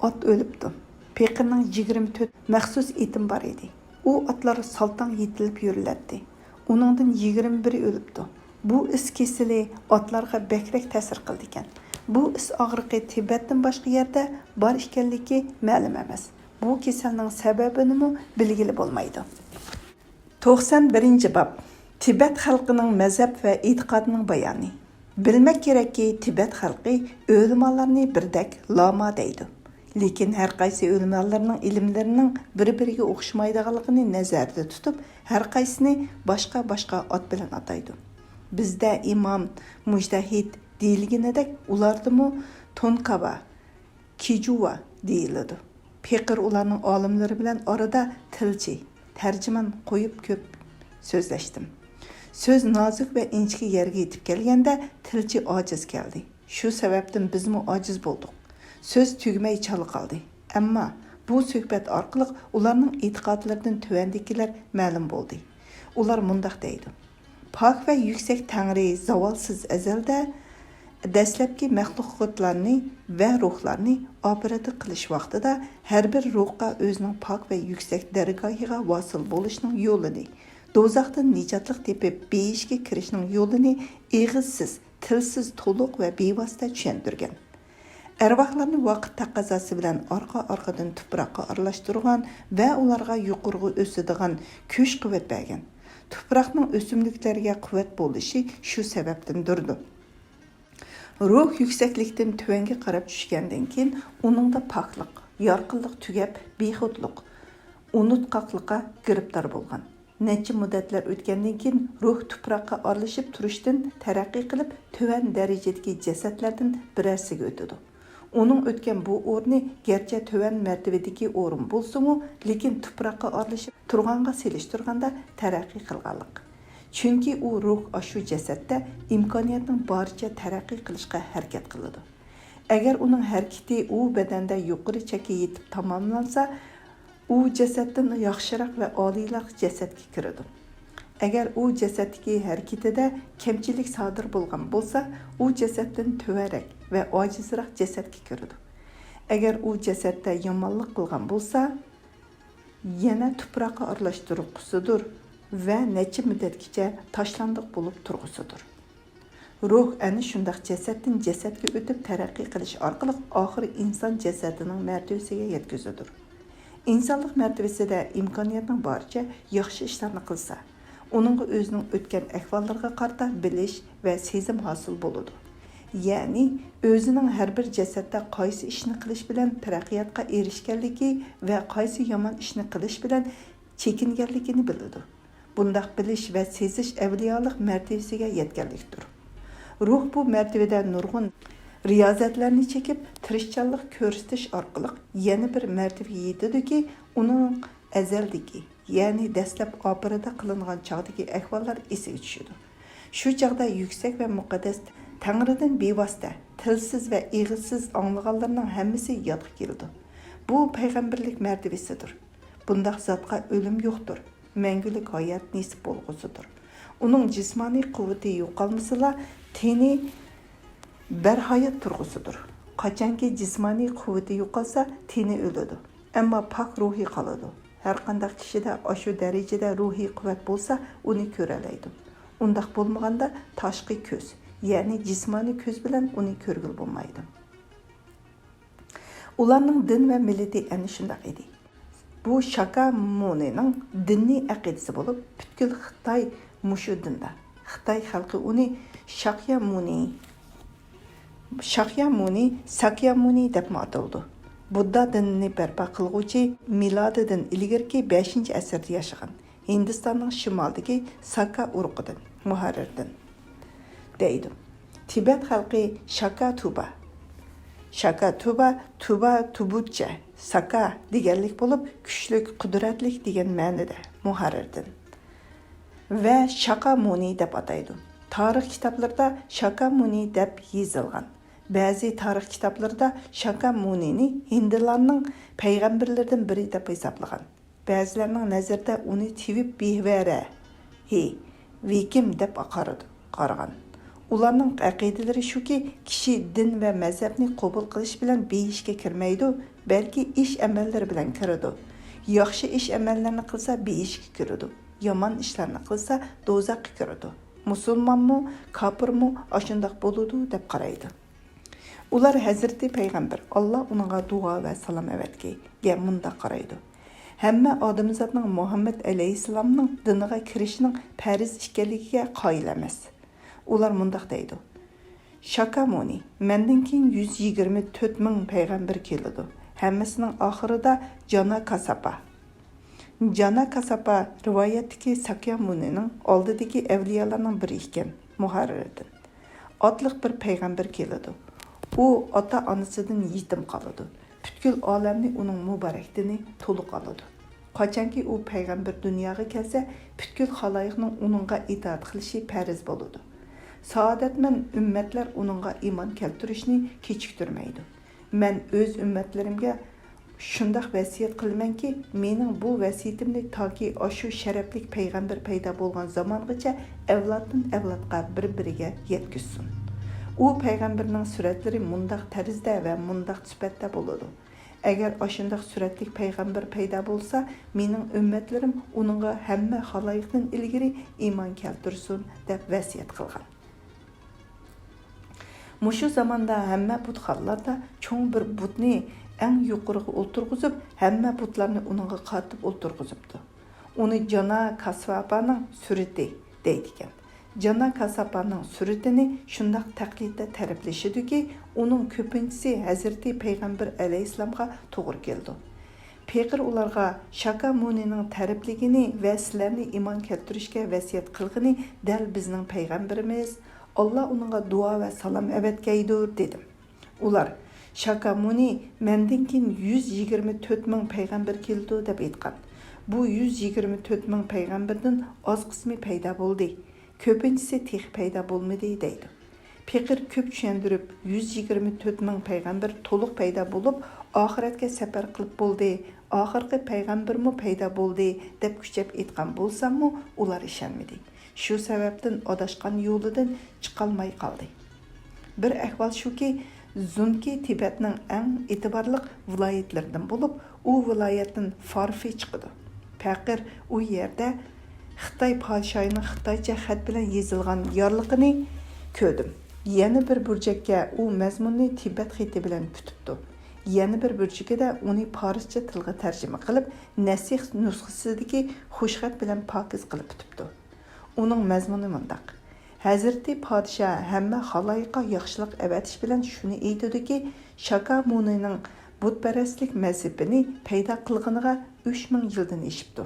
ئات ئۆلۈپتۇ. پېقىرنىڭ يىگىرمە تۆت مەخسۇس ئېتىم بار ئىدى. ئۇ ئاتلار سالتاڭ يېتىلىپ يۈرۈلەتتى. ئۇنىڭدىن يىگىرمە بىرى ئۆلۈپتۇ. بۇ ئىس كېسىلى ئاتلارغا بەكرەك تەسىر قىلىدىكەن. بۇ ئىس ئاغرىقى تىبەتتىن باشقا يەردە بار ئىكەنلىكى مەلۇم ئەمەس. بۇ كېسەلنىڭ سەۋەبىنىمۇ بىلگىلى بولمايدۇ. توقسان بىرىنچى باب. تىبەت خەلقىنىڭ مەزھەپ ۋە ئېتىقادىنىڭ بايانى. بىلمەك كېرەككى، تىبەت خەلقى ئۆلىمالارنى بىردەك لاما دەيدۇ. لېكىن ھەر قايسى ئۆلىمالارنىڭ ئىلىملىرىنىڭ بىر-بىرىگە ئوخشىمايدىغانلىقىنى نەزەردە تۇتۇپ، ھەر قايسىنى باشقا-باشقا ئات بىلەن ئاتايدۇ. بىزدە ئىمام، مۇجتەھىد دېيىلگىنىدەك، ئۇلاردىمۇ تونكاۋا، كىجۇۋا دېيىلىدۇ. پېقىر ئۇلارنىڭ ئالىملىرى بىلەن ئارىدا تىلچى، تەرجىمان قويۇپ كۆپ سۆزلەشتىم. سۆز نازۇك ۋە ئىنچىكە يەرگە يېتىپ كەلگەندە، تىلچى ئاجىز كەلدى. شۇ سەۋەبتىن بىزمۇ ئاجىز بولدۇق. سۆز تۈگىمەي چالا قالدى. ئەمما بۇ سۆھبەت ئارقىلىق ئۇلارنىڭ ئېتىقادلىرىدىن تۆۋەندىكىلەر مەلۇم بولدى. ئۇلار مۇنداق دەيدۇ: پاك ۋە يۈكسەك تەڭرى زاۋالسىز ئەزەلدە دەسلەپكى مەخلۇقاتلارنى ۋە روھلارنى ئاپىرىدە قىلىش ۋاقتىدا، ھەر بىر روھقا ئۆزىنىڭ پاك ۋە يۈكسەك دەرگاھىغا ۋاسىل بولۇشنىڭ يولىنى، دوزاختىن نىجاتلىق تېپىپ، بېھىشكە كىرىشنىڭ يولىنى ئېغىزسىز، تىلسىز، تولۇق ۋە بىۋاسىتە چۈشەندۈرگەن. ئەرۋاھلارنى ۋاقىت تەقەززاسى بىلەن ئارقا-ئارقىدىن تۇپراققا ئارىلاشتۇرغان ۋە ئۇلارغا يۇقىرىغا ئۆسىدىغان كۈچ-قۇۋۋەت بەرگەن. تۇپراقنىڭ ئۆسۈملۈكلەرگە قۇۋۋەت بولۇشى شۇ سەۋەبتىندۇردۇ. روھ يۈكسەكلىكتىن تۆۋەنگە قاراپ چۈشكەندىن كېيىن، ئۇنىڭدا پاكلىق، يارقىنلىق تۈگەپ، بىخۇدلۇق، ئۇنتقاقلىققا گىرىپتار بولغان. نەچچە مۇددەتلەر ئۆتكەندىن كېيىن، روھ تۇپراققا ئارىلىشىپ تۇرۇشتىن تەرەققىي قىلىپ، تۆۋەن دەرىجىدىكى جەسەتلەردىن بىرەرسىگە ئۆتىدۇ. ئۇنىڭ ئۆتكەن بۇ ئورنى گەرچە تۆۋەن مەرتىۋىدىكى ئورۇن بولسىمۇ، لېكىن تۇپراققا ئارىلىشىپ تۇرغانغا سېلىشتۇرغاندا تەرەققىي قىلغانلىق. چۈنكى ئۇ روھ ئاشۇ جەسەتتە ئىمكانىيەتنىڭ بارىچە تەرەققىي قىلىشقا ھەرىكەت قىلىدۇ. ئەگەر ئۇنىڭ ھەرىكىتى ئۇ بەدەندە يۇقىرى چەككە يېتىپ تاماملانسا، ئۇ جەسەتتىن ياخشىراق ۋە ئالىيراق جەسەتكە كىرىدۇ. ئەگەر ئۇ جەسەتتىكى ھەرىكىتىدە كەمچىلىك سادىر بولغان بولسا، ئۇ جەسەتتىن تۆۋەنرەك ۋە ئاجىزراق جەسەتكە كىرىدۇ. ئەگەر ئۇ جەسەتتە يامانلىق قىلغان بولسا، يەنە تۇپراققا ئارىلاشتۇرغۇسىدۇر ۋە نەچچە مۇددەتكىچە تاشلاندۇق بولۇپ تۇرغۇسىدۇر. روھ ئەنە شۇنداق جەسەتتىن جەسەتكە ئۆتۈپ تەرەققىي قىلىش ئارقىلىق ئاخىرى ئىنسان جەسەتىنىڭ مەرتىۋىسىگە يەتكۈزىدۇ. ئىنسانلىق مەرتىۋىسىدە ئىمكانىيەتنىڭ بارىچە ياخشى ئىشلارنى قىلسا، ئۇنىڭغا ئۆزىنىڭ ئۆتكەن ئەھۋاللىرىغا قارىتا بىلىش ۋە سېزىم ھاسىل بولىدۇ. يەنى ئۆزىنىڭ ھەر بىر جەسەتتە قايسى ئىشنى قىلىش بىلەن تەرەققىياتقا ئېرىشكەنلىكى ۋە قايسى يامان ئىشنى قىلىش بىلەن چېكىنگەنلىكىنى بىلىدۇ. بۇنداق بىلىش ۋە سېزىش ئەۋلىيالىق مەرتىۋىسىگە يەتكەنلىكتۇر. روھ بۇ مەرتىۋىدە نۇرغۇن رىيازەتلەرنى چېكىپ، تىرىشچانلىق كۆرسىتىش ئارقىلىق يەنە بىر مەرتىۋىگە يېتىدۇكى، ئۇنىڭ ئەزەلدىكى، يەنى دەسلەپ ئاپىرىدە قىلىنغان چاغدىكى ئەھۋاللار ئېسىگە چۈشىدۇ. شۇ چاغدا يۈكسەك ۋە مۇقەددەس تەڭرىدىن بىۋاسىتە، تىلسىز ۋە ئېغىزسىز ئاڭلىغانلىرىنىڭ ھەممىسى يادقا كېلىدۇ. بۇ پەيغەمبەرلىك مەرتىۋىسىدۇر. بۇنداق زاتقا ئۆلۈم يوقتۇر، مەڭگۈلۈك ھايات نېسىپ بولغۇسىدۇر. ئۇنىڭ جىسمانىي قۇۋۋىتى يوقالمىسىلا، تېنى بەرھايات تۇرغۇسىدۇر. قاچانكى جىسمانىي قۇۋۋىتى يوقالسا، تېنى ئۆلىدۇ. ئەمما پاك روھى قالىدۇ. ھەرقانداق كىشىدە ئاشۇ دەرىجىدە روھىي قۇۋۋەت بولسا، ئۇنى كۆرەلەيدۇ. ئۇنداق بولمىغاندا، تاشقى كۆز، يەنى جىسمانىي كۆز بىلەن ئۇنى كۆرگىلى بولمايدۇ. ئۇلارنىڭ دىن ۋە مىللىتى ئەنە شۇنداق ئىدى. بۇ شاكامۇنىنىڭ دىنىي ئەقىدىسى بولۇپ، پۈتكۈل خىتاي مۇشۇ دىندا. خىتاي خەلقى ئۇنى شاكيامۇنى، شاكيامۇنى، ساكيامۇنى دەپمۇ ئاتىلىدۇ. بۇددا دىنىنى بەرپا قىلغۇچى مىلادىدىن ئىلگىرىكى بەشىنچى ئەسىردە ياشىغان، ھىندىستاننىڭ شىمالىدىكى ساكا ئۇرۇقىدىن، مۇھەررىردىن دەيدۇ. تىبەت خەلقى شاكا تۇبا. شاكا تۇبا، تۇبا تۇبۇچە، ساكا دېگەنلىك بولۇپ، كۈچلۈك، قۇدرەتلىك دېگەن مەنىدە، مۇھەررىردىن. ۋە شاكا مۇنى دەپ ئاتايدۇ. تارىخ كىتابلىرىدا شاكا مۇنى دەپ يېزىلغان. بەزى تارىخ كىتابلىرىدا شاكا مۇنىنى ھىندىلارنىڭ پەيغەمبەرلىرىدىن بىرى دەپ ھېسابلىغان. بەزىلەرنىڭ نەزىرىدە ئۇنى تېۋىپ بىھۋەرە، ھى، ۋىكىم دەپ قارىدى، قارىغان. ئۇلارنىڭ ئەقىدىلىرى شۇكى، كىشى دىن ۋە مەزھەپنى قوبۇل قىلىش بىلەن بېھىشكە كىرمەيدۇ، بەلكى ئىش-ئەمەللىرى بىلەن كىرىدۇ. ياخشى ئىش-ئەمەللەرنى قىلسا بېھىشكە كىرىدۇ، يامان ئىشلارنى قىلسا دوزاخقا كىرىدۇ. مۇسۇلمانمۇ، كاپىرمۇ ئاشۇنداق بولىدۇ دەپ قارايدۇ. ئۇلار ھەزرىتى پەيغەمبەر، ئاللا ئۇنىڭغا دۇئا ۋە سالام ئەۋەتكەيگە مۇنداق قارايدۇ. ھەممە ئادەمزاتنىڭ مۇھەممەد ئەلەيھىسسالامنىڭ دىنىغا كىرىشىنىڭ پەرز ئىكەنلىكىگە قايىل ئەمەس. ئۇلار مۇنداق دەيدۇ. شاكامۇنى، مەندىن كېيىن يۈز يىگىرمە تۆت مىڭ پەيغەمبەر كېلىدۇ. ھەممىسىنىڭ ئاخىرىدا جانا كاساپا. جانا كاساپا رىۋايەتتىكى ساكيامۇنىنىڭ ئالدىدىكى ئەۋلىيالارنىڭ بىرى ئىكەن، مۇھەررىردىن. ئاتلىق بىر پەيغەمبەر كېلىدۇ. ئۇ ئاتا-ئانىسىدىن يېتىم قالىدۇ. پۈتكۈل ئالەمنى ئۇنىڭ مۇبارەك دىنى تولۇق ئالىدۇ. قاچانكى ئۇ پەيغەمبەر دۇنياغا كەلسە، پۈتكۈل خالايىقنىڭ ئۇنىڭغا ئىتائەت قىلىشى پەرز بولىدۇ. سائادەتمەن ئۈممەتلەر ئۇنىڭغا ئىمان كەلتۈرۈشنى كېچىكتۈرمەيدۇ. مەن ئۆز ئۈممەتلىرىمگە شۇنداق ۋەسىيەت قىلىمەنكى، مېنىڭ بۇ ۋەسىيىتىمنى تاكى ئاشۇ شەرەپلىك پەيغەمبەر پەيدا بولغان زامانغىچە ئەۋلادتىن ئەۋلادقا بىر-بىرىگە يەتكۈزسۇن. ئۇ پەيغەمبەرنىڭ سۈرەتلىرى مۇنداق تەرزدە ۋە مۇنداق سۈپەتتە بولىدۇ. ئەگەر ئاشۇنداق سۈرەتلىك پەيغەمبەر پەيدا بولسا، مېنىڭ ئۈممەتلىرىم ئۇنىڭغا ھەممە خالايىقتىن ئىلگىرى ئىمان كەلتۈرسۇن، دەپ ۋەسىيەت قىلغان. مۇشۇ زاماندا ھەممە بۇتخانىلاردا چوڭ بىر بۇتنى ئەڭ يۇقىرىغا ئولتۇرغۇزۇپ، ھەممە بۇتلارنى ئۇنىڭغا قارىتىپ ئولتۇرغۇزۇپتۇ. ئۇنى جانا كاسۋاپانىڭ سۈرىتى دەيدىكەن. جانا كاساپانىڭ سۈرىتىنى شۇنداق تەقلىدتە تەرىپلىشىدۇكى، ئۇنىڭ كۆپىنچىسى ھەزرىتى پەيغەمبەر ئەلەيھىسسالامغا توغرا كېلىدۇ. پېقىر ئۇلارغا، شاكامۇنىنىڭ تەرىپلىگىنى ۋە سىلەرنى ئىمان كەلتۈرۈشكە ۋەسىيەت قىلغىنى دەل بىزنىڭ پەيغەمبىرىمىز، ئاللا ئۇنىڭغا دۇئا ۋە سالام ئەۋەتكەيدۇر، دېدىم. ئۇلار، شاكامۇنى مەندىن كېيىن يۈز يىگىرمە تۆت مىڭ پەيغەمبەر كېلىدۇ، دەپ ئېيتقان. بۇ يۈز يىگىرمە تۆت مىڭ پەيغەمبەردىن ئاز قىسمى پەيدا بولدى، كۆپىنچىسى تېخى پەيدا بولمىدى، دەيدۇ. پېقىر كۆپ چۈشەندۈرۈپ، يۈز يىگىرمە تۆت مىڭ پەيغەمبەر تولۇق پەيدا بولۇپ، ئاخىرەتكە سەپەر قىلىپ بولدى، ئاخىرقى پەيغەمبەرمۇ پەيدا بولدى، دەپ كۈچەپ ئېيتقان بولساممۇ، ئۇلار ئىشەنمىدى. شۇ سەۋەبتىن ئاداشقان يولىدىن چىقالماي قالدى. بىر ئەھۋال شۇكى، زۇنكى تىبەتنىڭ ئەڭ ئېتىبارلىق ۋىلايەتلىرىدىن بولۇپ، ئۇ ۋىلايەتتىن فارفى چىقىدۇ. پەقىر ئۇ يەردە خىتاي پادىشاھىنىڭ خىتايچە خەت بىلەن يېزىلغان يارلىقىنى كۆردۈم. يەنە بىر بۇرجەككە ئۇ مەزمۇننى تىبەت خېتى بىلەن پۈتۈپتۇ. يەنە بىر بۇرجىكىدە ئۇنى پارسچە تىلغا تەرجىمە قىلىپ، نەسىخ نۇسخىسىدىكى خۇشخەت بىلەن پاكىز قىلىپ پۈتۈپتۇ. ئۇنىڭ مەزمۇنى مۇنداق: ھەزرىتى پادىشاھ ھەممە خالايىققا ياخشىلىق ئەۋەتىش بىلەن شۇنى ئېيتىدۇكى، شاكامۇنىنىڭ بۇتپەرەسلىك مەزھىپىنى پەيدا قىلغىنىغا ئۈچ مىڭ يىلدىن ئېشىپتۇ.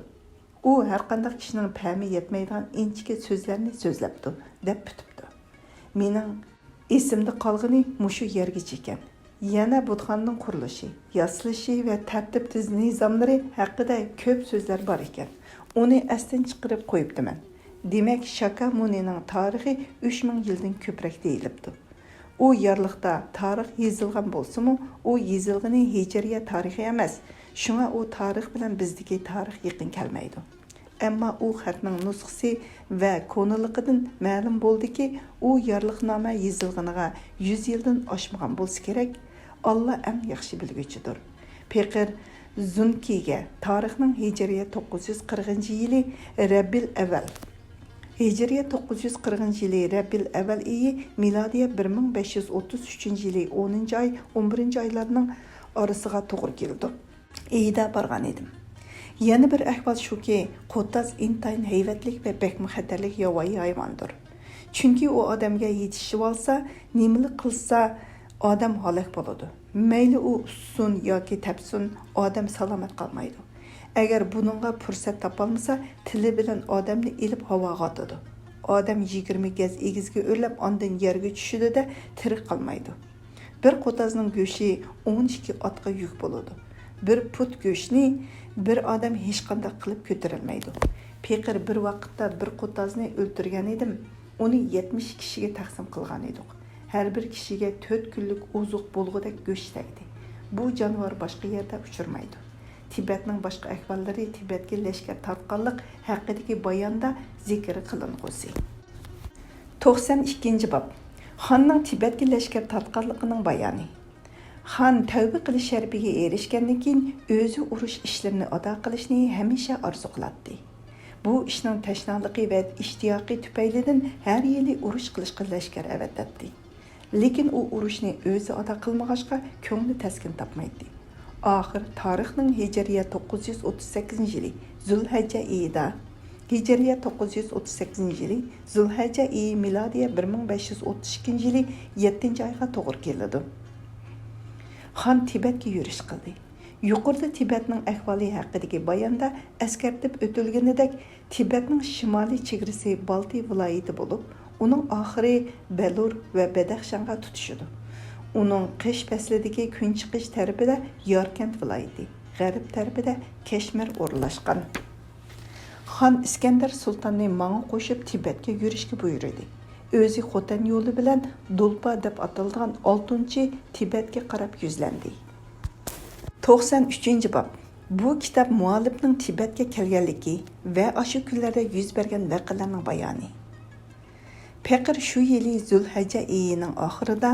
ئۇ ھەرقانداق كىشىنىڭ پەمى يەتمەيدىغان ئىنچىكە سۆزلەرنى سۆزلەپتۇ، دەپ پۈتۈپتۇ. مېنىڭ ئېسىمدە قالغىنى مۇشۇ يەرگىچە ئىكەن. يەنە بۇتخانىنىڭ قۇرۇلۇشى، ياسىلىشى ۋە تەرتىپ تۈز نىزاملىرى ھەققىدە كۆپ سۆزلەر بار ئىكەن. ئۇنى ئەستىن چىقىرىپ قويۇپتىمەن. دېمەك، شاكامۇنىنىڭ تارىخى ئۈچ مىڭ يىلدىن كۆپرەك دېيىلىپتۇ. ئۇ يارلىقتا تارىخ يېزىلغان بولسىمۇ، ئۇ يېزىلغىنى ھىجرىيە تارىخى ئەمەس، شۇڭا ئۇ تارىخ بىلەن بىزدىكى تارىخ يېقىن كەلمەيدۇ. ئەمما ئۇ خەتنىڭ نۇسخىسى ۋە كونىلىقىدىن مەلۇم بولدىكى، ئۇ يارلىقنامە يېزىلغىنىغا يۈز يىلدىن ئاشمىغان بولسا كېرەك. ئاللا ئەڭ ياخشى بىلگۈچىدۇر. پېقىر زۇنكىگە تارىخنىڭ ھىجرىيە توققۇز يۈز قىرىقىنچى يىلى رەبىل ئەۋەل، ھىجرىيە توققۇز يۈز قىرىقىنچى يىلى رەبىل ئەۋەل ئېيى، مىلادىيە بىر مىڭ بەش يۈز ئوتتۇز ئۈچىنچى يىلى ئونىنچى ئاي، ئون بىرىنچى ئايلارنىڭ ئارىسىغا توغرا كېلىدۇ. ئېيىدا بارغان ئىدىم. يەنە بىر ئەھۋال شۇكى، قوتاز ئىنتايىن ھەيۋەتلىك ۋە بەكمۇ خەتەرلىك ياۋايى ھايۋاندۇر. چۈنكى ئۇ ئادەمگە يېتىشىۋالسا، نېمىلا قىلسا، ئادەم ھالاك بولىدۇ. مەيلى ئۇ ئۇسسۇن ياكى تەپسۇن، ئادەم سالامەت قالمايدۇ. ئەگەر بۇنىڭغا پۇرسەت تاپالمىسا، تىلى بىلەن ئادەمنى ئېلىپ ھاۋاغا ئاتىدۇ. ئادەم يىگىرمە گەز ئېگىزگە ئۆرلەپ، ئاندىن يەرگە چۈشىدۇ-دە، تىرىك قالمايدۇ. بىر قوتازنىڭ گۆشى ئون ئىككى ئاتقا يۈك بولىدۇ. بىر پۇت گۆشنى بىر ئادەم ھېچقانداق قىلىپ كۆتۈرەلمەيدۇ. پېقىر بىر ۋاقىتتا بىر قوتازنى ئۆلتۈرگەن ئىدىم، ئۇنى يەتمىش كىشىگە تەقسىم قىلغان ئىدۇق. ھەر بىر كىشىگە تۆت كۈنلۈك ئوزۇق بولغۇدەك گۆش تەگدى. بۇ جانىۋار باشقا يەردە ئۇچرىمايدۇ. تىبەتنىڭ باشقا ئەھۋاللىرى تىبەتكە لەشكەر تارتقانلىق ھەققىدىكى باياندا زىكىر قىلىنغۇسى. توقسان ئىككىنچى باب. خاننىڭ تىبەتكە لەشكەر تارتقانلىقىنىڭ بايانى. خان تەۋبە قىلىش شەرىپىگە ئېرىشكەندىن كېيىن، ئۆزى ئۇرۇش ئىشلىرىنى ئادا قىلىشنى ھەمىشە ئارزۇ قىلاتتى. بۇ ئىشنىڭ تەشنالىقى ۋە ئىشتىياقى تۈپەيلىدىن ھەر يىلى ئۇرۇش قىلىشقا لەشكەر ئەۋەتەتتى. لېكىن ئۇ ئۇرۇشنى ئۆزى ئادا قىلمىغاچقا، كۆڭلى تەسكىن تاپمايتتى. ئاخىر تارىخنىڭ ھىجرىيە توققۇز يۈز ئوتتۇز سەككىزىنچى يىلى زۇلھەججە ئېيىدا، ھىجرىيە توققۇز يۈز ئوتتۇز سەككىزىنچى يىلى زۇلھەججە ئېيى، مىلادىيە بىر مىڭ بەش يۈز ئوتتۇز ئىككىنچى يىلى يەتتىنچى ئايغا توغرا كېلىدۇ. خان تىبەتكە يۈرۈش قىلدى. يۇقىرىدا تىبەتنىڭ ئەھۋالى ھەققىدىكى باياندا ئەسكەرتىپ ئۆتۈلگىنىدەك، تىبەتنىڭ شىمالىي چېگرىسى بالتىي ۋىلايىتى بولۇپ، ئۇنىڭ ئاخىرى بەلۇر ۋە بەدەخشانغا تۇتىشىدۇ. ئۇنىڭ قىش پەسلىدىكى كۈنچىقىش تەرىپىدە ياركەنت ۋىلايىتى، غەرب تەرىپىدە كەشمىر ئورۇنلاشقان. خان ئىسكەندەر سۇلتاننى ماڭا قوشۇپ تىبەتكە يۈرۈشكە بۇيرۇدى. ئۆزى خوتەن يولى بىلەن دۇلپا دەپ ئاتىلىدىغان ئالتۇنچى تىبەتكە قاراپ يۈزلەندى. توقسان ئۈچىنچى باب. بۇ كىتاب مۇئەللىپنىڭ تىبەتكە كەلگەنلىكى ۋە ئاشۇ كۈنلەردە يۈز بەرگەن ۋەقەلەرنىڭ بايانى. پېقىر شۇ يىلى زۇلھەججە ئېيىنىڭ ئاخىرىدا،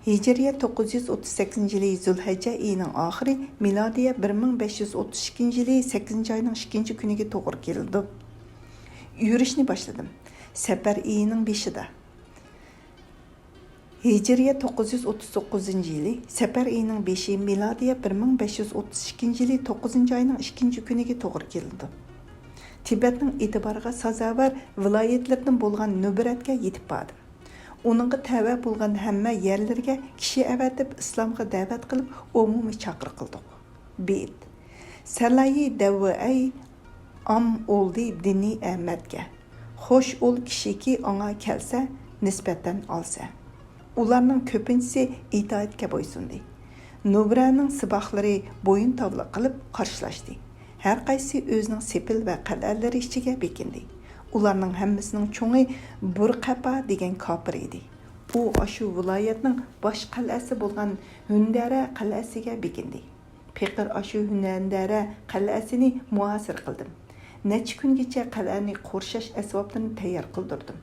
ھىجرىيە توققۇز يۈز ئوتتۇز سەككىزىنچى يىلى زۇلھەججە ئېيىنىڭ ئاخىرى، مىلادىيە بىر مىڭ بەش يۈز ئوتتۇز ئىككىنچى يىلى سەككىزىنچى ئاينىڭ ئىككىنچى كۈنىگە توغرا كېلىدۇ. يۈرۈشنى باشلىدىم. سەپەر ئېيىنىڭ بېشىدا، ھىجرىيە توققۇز يۈز ئوتتۇز توققۇزىنچى يىلى سەپەر ئېيىنىڭ بېشى، مىلادىيە بىر مىڭ بەش يۈز ئوتتۇز ئىككىنچى يىلى توققۇزىنچى ئاينىڭ ئىككىنچى كۈنىگە توغرا كېلىدۇ. تىبەتنىڭ ئېتىبارىغا سازاۋەر ۋىلايەتلىرىدىن بولغان نۇبرەتكە يېتىپ باردىم. ئۇنىڭغا تەۋە بولغان ھەممە يەرلىرىگە كىشى ئەۋەتىپ، ئىسلامغا دەۋەت قىلىپ، ئومۇمىي چاقىرىق قىلدۇق. بېيىت. سەلايى دەۋۋەئەي ئام ئولدى دىنى ئەمەتكە. خوش ئول كىشىكى ئاڭا كەلسە، نىسبەتەن ئالسە. ئۇلارنىڭ كۆپىنچىسى ئىتائەتكە بويسۇندى. نۇبرەنىڭ سىباقلىرى بويۇن تاۋلىق قىلىپ قارشىلاشتى. ھەر قايسى ئۆزىنىڭ سېپىل ۋە قەلئەلىرى ئىچىگە بېكىندى. ئۇلارنىڭ ھەممىسىنىڭ چوڭى بۇرقەپا دېگەن كاپىر ئىدى. ئۇ ئاشۇ ۋىلايەتنىڭ باش قەلئەسى بولغان ھۈندەرە قەلئەسىگە بېكىندى. پېقىر ئاشۇ ھۈندەرە قەلئەسىنى مۇھاسىرە قىلدىم. نەچچە كۈنگىچە قەلئەنى قورشاش ئەسۋابلىرىنى تەييار قىلدۇردۇم.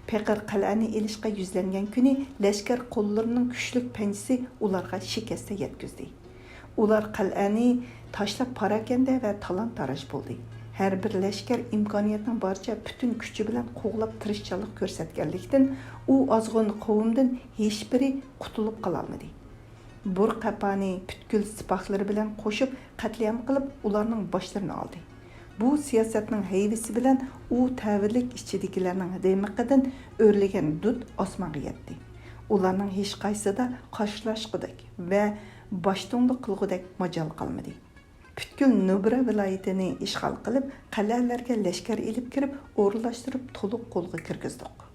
پېقىر قەلئەنى ئېلىشقا يۈزلەنگەن كۈنى لەشكەر قۇللىرىنىڭ كۈچلۈك پەنجىسى ئۇلارغا شىكەستە يەتكۈزدى. ئۇلار قەلئەنى تاشلاپ پاراكەندە ۋە تالان-تاراج بولدى. ھەر بىر لەشكەر ئىمكانىيەتنىڭ بارىچە پۈتۈن كۈچى بىلەن قوغلاپ تىرىشچانلىق كۆرسەتكەنلىكتىن، ئۇ ئازغۇن قوۋمدىن ھېچبىرى قۇتۇلۇپ قالالمىدى. بۇرقەپانى پۈتكۈل سىپاھلىرى بىلەن قوشۇپ قەتلىئام قىلىپ، ئۇلارنىڭ باشلىرىنى ئالدى. بۇ سىياسەتنىڭ ھەيۋىسى بىلەن ئۇ تەۋرلىك ئىچىدىكىلەرنىڭ دىمىقىدىن ئۆرلىگەن دۇت ئاسمانغا يەتتى. ئۇلارنىڭ ھېچقايسىدا قارشىلاشقۇدەك ۋە باشتۇڭلۇق قىلغۇدەك ماجال قالمىدى. پۈتكۈل نۇبرا ۋىلايىتىنى ئىشغال قىلىپ، قەلئەلەرگە لەشكەر ئېلىپ كىرىپ، ئورۇنلاشتۇرۇپ، تولۇق قولغا كىرگۈزدۇق.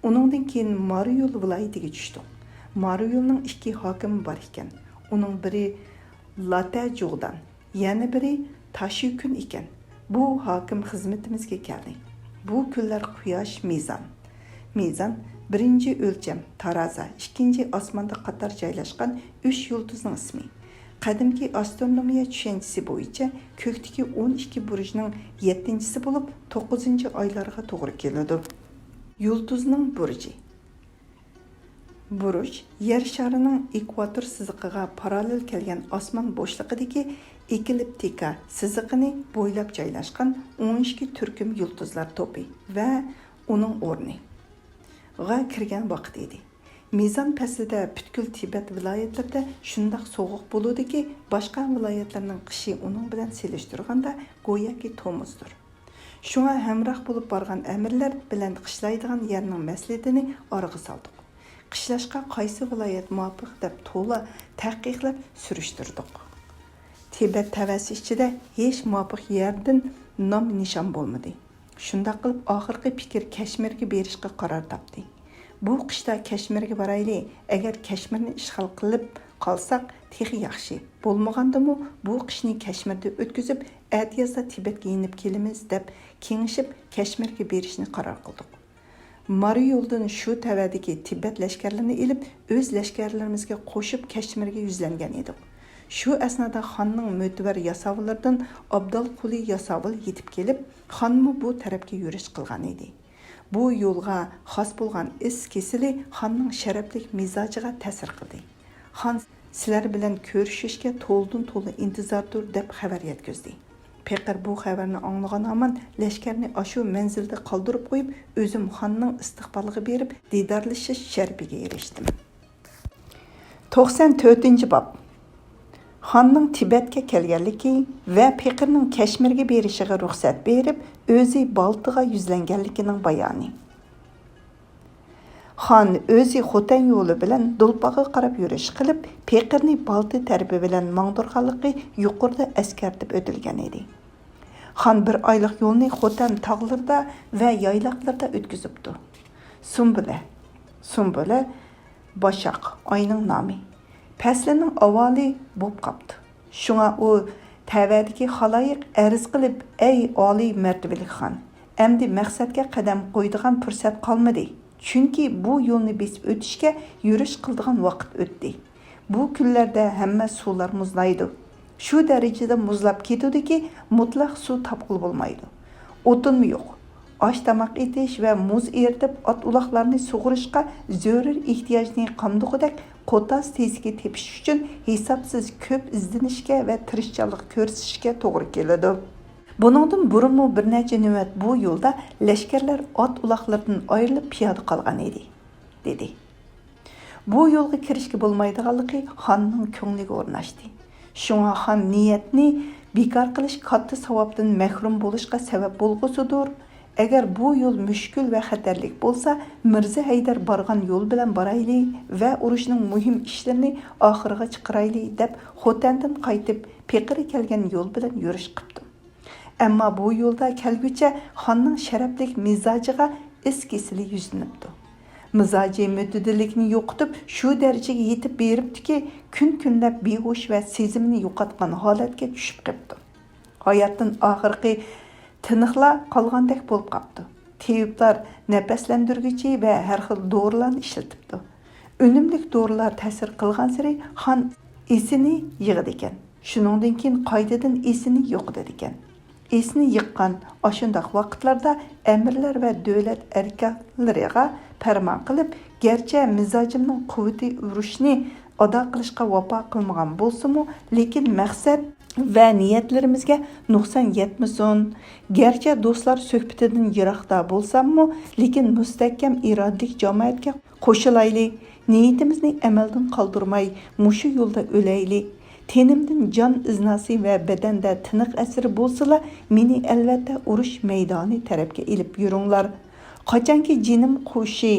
ئۇنىڭدىن كېيىن مارىيۇل ۋىلايىتىگە چۈشتۇق. مارىيۇلنىڭ ئىككى ھاكىمى بار ئىكەن. ئۇنىڭ بىرى لاتە جۇغدان، يەنە بىرى تاشيۈكۈن ئىكەن. بۇ ھاكىم خىزمىتىمىزگە كەلدى. بۇ كۈنلەر قۇياش مىزان. مىزان، بىرىنچى ئۆلچەم، تارازا، ئىككىنچى ئاسماندا قاتار جايلاشقان ئۈچ يۇلتۇزنىڭ ئىسمى. قەدىمكى ئاسترونومىيە چۈشەنچىسى بويىچە كۆكتىكى ئون ئىككى بۇرجنىڭ يەتتىنچىسى بولۇپ، توققۇزىنچى ئايلارغا توغرا كېلىدۇ. يۇلتۇزنىڭ بۇرجى. بۇرج يەر شارىنىڭ ئېكۋاتور سىزىقىغا پاراللېل كەلگەن ئاسمان بوشلۇقىدىكى ئېكلىپتىكا سىزىقىنى بويلاپ جايلاشقان ئون ئىككى تۈركۈم يۇلتۇزلار توپى ۋە ئۇنىڭ ئورنى. غا كىرگەن ۋاقىت ئىدى. مىزان پەسلىدە پۈتكۈل تىبەت ۋىلايەتلىرىدە شۇنداق سوغۇق بولىدۇكى، باشقا ۋىلايەتلەرنىڭ قىشى ئۇنىڭ بىلەن سېلىشتۇرغاندا گوياكى تومۇزدۇر. شۇڭا ھەمراھ بولۇپ بارغان ئەمىرلەر بىلەن قىشلايدىغان يەرنىڭ مەسلىھىتىنى ئارىغا سالدۇق. قىشلاشقا قايسى ۋىلايەت مۇۋاپىق دەپ تولا تەھقىقلەپ سۈرۈشتۈردۇق. تىبەت تەۋەسى ئىچىدە ھېچ مۇۋاپىق يەردىن نام نىشان بولمىدى. شۇنداق قىلىپ ئاخىرقى پىكىر كەشمىرگە بېرىشقا قارار تاپتى. بۇ قىشتا كەشمىرگە بارايلى، ئەگەر كەشمىرنى ئىشغال قىلىپ قالساق تېخى ياخشى. بولمىغاندىمۇ بۇ قىشنى كەشمىردە ئۆتكۈزۈپ، ئەتىيازدا تىبەتكە يېنىپ كېلىمىز دەپ كېڭىشىپ كەشمىرگە بېرىشنى قارار قىلدۇق. مارى يولىدىن شۇ تەۋەدىكى تىبەت لەشكەرلىرىنى ئېلىپ، ئۆز لەشكەرلىرىمىزگە قوشۇپ كەشمىرگە يۈزلەنگەن ئىدۇق. شۇ ئەسنادا خاننىڭ مۆتىۋەر ياساۋۇللىرىدىن ئابدال قۇلى ياساۋۇل يېتىپ كېلىپ، خانمۇ بۇ تەرەپكە يۈرۈش قىلغان ئىدى. بۇ يولغا خاس بولغان ئىس كېسىلى خاننىڭ شەرەپلىك مىزاجىغا تەسىر قىلدى. خان سىلەر بىلەن كۆرۈشۈشكە تولىدىن تولا ئىنتىزاردۇر دەپ خەۋەر يەتكۈزدى. پېقىر بۇ خەۋەرنى ئاڭلىغان ھامان لەشكەرنى ئاشۇ مەنزىلدە قالدۇرۇپ قويۇپ، ئۆزۈم خاننىڭ ئىستىقبالىغا بېرىپ دىدارلىشىش شەرىپىگە ئېرىشتىم. توقسان تۆتىنچى باب. خاننىڭ تىبەتكە كەلگەنلىكى ۋە پېقىرنىڭ كەشمىرگە بېرىشىغا رۇخسەت بېرىپ، ئۆزى بالتىغا يۈزلەنگەنلىكىنىڭ بايانى. خان ئۆزى خوتەن يولى بىلەن دۇلپاغا قاراپ يۈرۈش قىلىپ، پېقىرنى بالتى تەرىپى بىلەن ماڭدۇرغانلىقى يۇقىرىدا ئەسكەرتىپ ئۆتۈلگەن ئىدى. خان بىر ئايلىق يولنى خوتەن تاغلىرىدا ۋە يايلاقلىرىدا ئۆتكۈزۈپتۇ. سۇمبۇلە. سۇمبۇلە، باشاق، ئاينىڭ نامى. پەسلىنىڭ ئاۋۋالى بوپ قاپتۇ. شۇڭا ئۇ تەۋەدىكى خالايىق ئەرز قىلىپ، ئەي ئالىي مەرتىۋىلىك خان، ئەمدى مەقسەتكە قەدەم قويىدىغان پۇرسەت قالمىدى. چۈنكى بۇ يولنى بېسىپ ئۆتۈشكە يۈرۈش قىلىدىغان ۋاقىت ئۆتتى. بۇ كۈنلەردە ھەممە سۇلار مۇزلايدۇ. شۇ دەرىجىدە مۇزلاپ كېتىدۇكى، مۇتلەق سۇ تاپقىلى بولمايدۇ. ئوتۇنمۇ يوق. ئاش-تاماق ئېتىش ۋە مۇز ئېرىتىپ، ئات-ئۇلاقلارنى سۇغۇرۇشقا زۆرۈر ئېھتىياجنى قامدىغۇدەك قوتاس تېزىكى تېپىش ئۈچۈن ھېسابسىز كۆپ ئىزدىنىشكە ۋە تىرىشچانلىق كۆرسىتىشكە توغرا كېلىدۇ. بۇنىڭدىن بۇرۇنمۇ بىر نەچچە نۆۋەت بۇ يولدا لەشكەرلەر ئات-ئۇلاقلىرىدىن ئايرىلىپ پىيادە قالغان ئىدى، دېدى. بۇ يولغا كىرىشكە بولمايدىغانلىقى خاننىڭ كۆڭلىگە ئورناشتى. شۇڭا خان نىيەتنى بىكار قىلىش كاتتا ساۋابتىن مەھرۇم بولۇشقا سەۋەب بولغۇسىدۇر. ئەگەر بۇ يول مۈشكۈل ۋە خەتەرلىك بولسا، مىرزا ھەيدەر بارغان يول بىلەن بارايلى ۋە ئۇرۇشنىڭ مۇھىم ئىشلىرىنى ئاخىرىغا چىقىرايلى دەپ، خوتەندىن قايتىپ، پېقىر كەلگەن يول بىلەن يۈرۈش قىپتۇ. ئەمما بۇ يولدا كەلگۈچە خاننىڭ شەرەپلىك مىزاجىغا ئىس كېسىلى يۈزلىنىپتۇ. مىزاجى مۆتىدىللىكنى يوقىتىپ، شۇ دەرىجىگە يېتىپ بېرىپتۇكى، كۈن-كۈنلەپ بىھوش ۋە سېزىمىنى يوقاتقان ھالەتكە چۈشۈپ قېپتۇ. ھاياتتىن ئاخىرقى تىنىقلا قالغاندەك بولۇپ قاپتۇ. تېۋىپلار نەپەسلەندۈرگۈچى ۋە ھەر خىل دورىلارنى ئىشلىتىپتۇ. ئۈنۈملۈك دورىلار تەسىر قىلغانسېرى خان ئېسىنى يىغىدىكەن. شۇنىڭدىن كېيىن قايتىدىن ئېسىنى يوقىتىدىكەن. ئېسىنى يىغقان ئاشۇنداق ۋاقىتلاردا ئەمىرلەر ۋە دۆلەت ئەركانلىرىغا پەرمان قىلىپ، گەرچە مىزاجىمنىڭ قۇۋۋىتى ئۇرۇشنى ئادا قىلىشقا ۋاپا قىلمىغان بولسىمۇ، لېكىن مەقسەت ۋە نىيەتلىرىمىزگە نۇقسان يەتمىسۇن. گەرچە دوستلار سۆھبىتىدىن يىراقتا بولساممۇ، لېكىن مۇستەھكەم ئىرادىلىك جامائەتكە قوشۇلايلى. نىيىتىمىزنى ئەمەلدىن قالدۇرماي، مۇشۇ يولدا ئۆلەيلى. تېنىمدىن جان ئىزناسى ۋە بەدەندە تىنىق ئەسىرى بولسىلا، مېنى ئەلۋەتتە ئۇرۇش مەيدانى تەرەپكە ئېلىپ يۈرۈڭلار. قاچانكى جېنىم قۇشى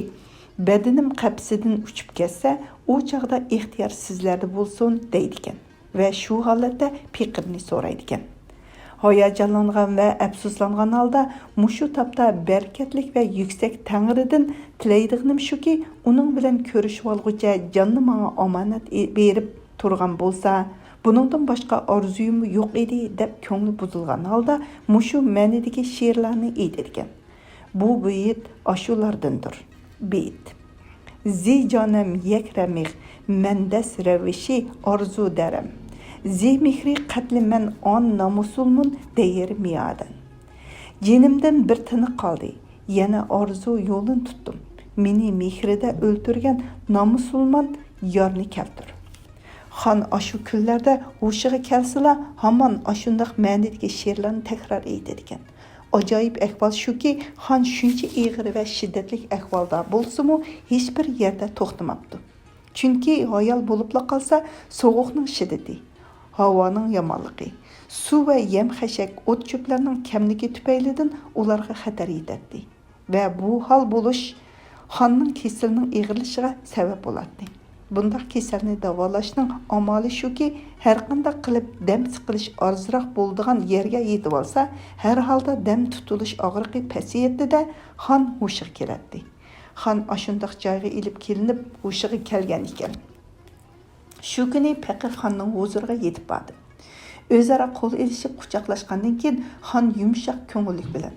بەدىنىم قەپىسىدىن ئۇچۇپ كەتسە، ئۇ چاغدا ئىختىيار سىزلەردە بولسۇن، دەيدىكەن. ۋە شۇ ھالەتتە پېقىرنى سورايدىكەن. ھاياجانلانغان ۋە ئەپسۇسلانغان ھالدا، مۇشۇ تاپتا بەرىكەتلىك ۋە يۈكسەك تەڭرىدىن تىلەيدىغىنىم شۇكى، ئۇنىڭ بىلەن كۆرۈشۈۋالغۇچە جاننى ماڭا ئامانەت ئې-، بېرىپ تۇرغان بولسا، بۇنىڭدىن باشقا ئارزۇيۇممۇ يوق ئىدى، دەپ كۆڭلى بۇزۇلغان ھالدا مۇشۇ مەنىدىكى شېئىرلارنى ئېيتىدىكەن. بۇ بېيىت ئاشۇلاردىندۇر. بېيىت. زى جانەم يەك رەمىخ، مەندەس رەۋىشى ئارزۇ دەرەم. زى مېھرى قەتلى مەن ئان نامۇسۇلمۇن دەيەر مىيادەن. جېنىمدىن بىر تىنىق قالدى، يەنە ئارزۇ يولىنى تۇتتۇم. مېنى مېھرىدە ئۆلتۈرگەن نامۇسۇلمان يارنى كەلتۈر. خان ئاشۇ كۈنلەردە ھوشىغا كەلسىلا، ھامان ئاشۇنداق مەنىدىكى شېئىرلارنى تەكرار ئېيتىدىكەن. ئاجايىپ ئەھۋال شۇكى، خان شۇنچە ئېغىر ۋە شىددەتلىك ئەھۋالدا بولسىمۇ، ھېچبىر يەردە توختىماپتۇ. چۈنكى ھايال بولۇپلا قالسا، سوغۇقنىڭ شىددىتى، ھاۋانىڭ يامانلىقى، سۇ ۋە يەم-خەشەك، ئوت-چۆپلەرنىڭ كەملىكى تۈپەيلىدىن ئۇلارغا خەتەر يېتەتتى. ۋە بۇ ھال بولۇش خاننىڭ كېسىلىنىڭ ئېغىرلىشىشىغا سەۋەب بولاتتى. بۇنداق كېسەلنى داۋالاشنىڭ ئامالى شۇكى، ھەرقانداق قىلىپ دەم سىقىلىش ئازراق بولىدىغان يەرگە يېتىۋالسا، ھەر ھالدا دەم تۇتۇلۇش ئاغرىقى پەسىيەتتى-دە، خان ھوشىغا كېلەتتى. خان ئاشۇنداق جايغا ئېلىپ كېلىنىپ ھوشىغا كەلگەن ئىكەن. شۇ كۈنى پېقىر خاننىڭ ھۇزۇرىغا يېتىپ باردى. ئۆزئارا قول ئېلىشىپ قۇچاقلاشقاندىن كېيىن، خان يۇمشاق كۆڭۈللۈك بىلەن،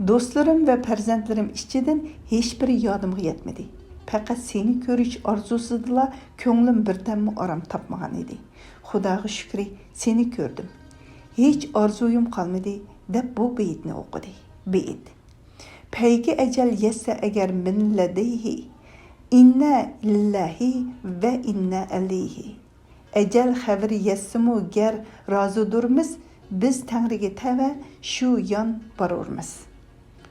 «دوستلىرىم ۋە پەرزەنتلىرىم ئىچىدىن ھېچبىرى يادىمغا يەتمىدى. پەقەت سېنى كۆرۈش ئارزۇسىدىلا كۆڭلۈم بىردەممۇ ئارام تاپمىغان ئىدى. خۇداغا شۈكرى، سېنى كۆردۈم. ھېچ ئارزۇيۇم قالمىدى» دەپ بۇ بېيىتنى ئوقۇدى. بېيىت. پەيگە ئەجەل يەتسە ئەگەر مىن لەدەيھى، ئىننە لىللاھى ۋە ئىننە ئەلەيھى. ئەجەل خەۋىرى يەتسىمۇ گەر رازىدۇرمىز، بىز تەڭرىگە تەۋە شۇ يان بارۇرمىز.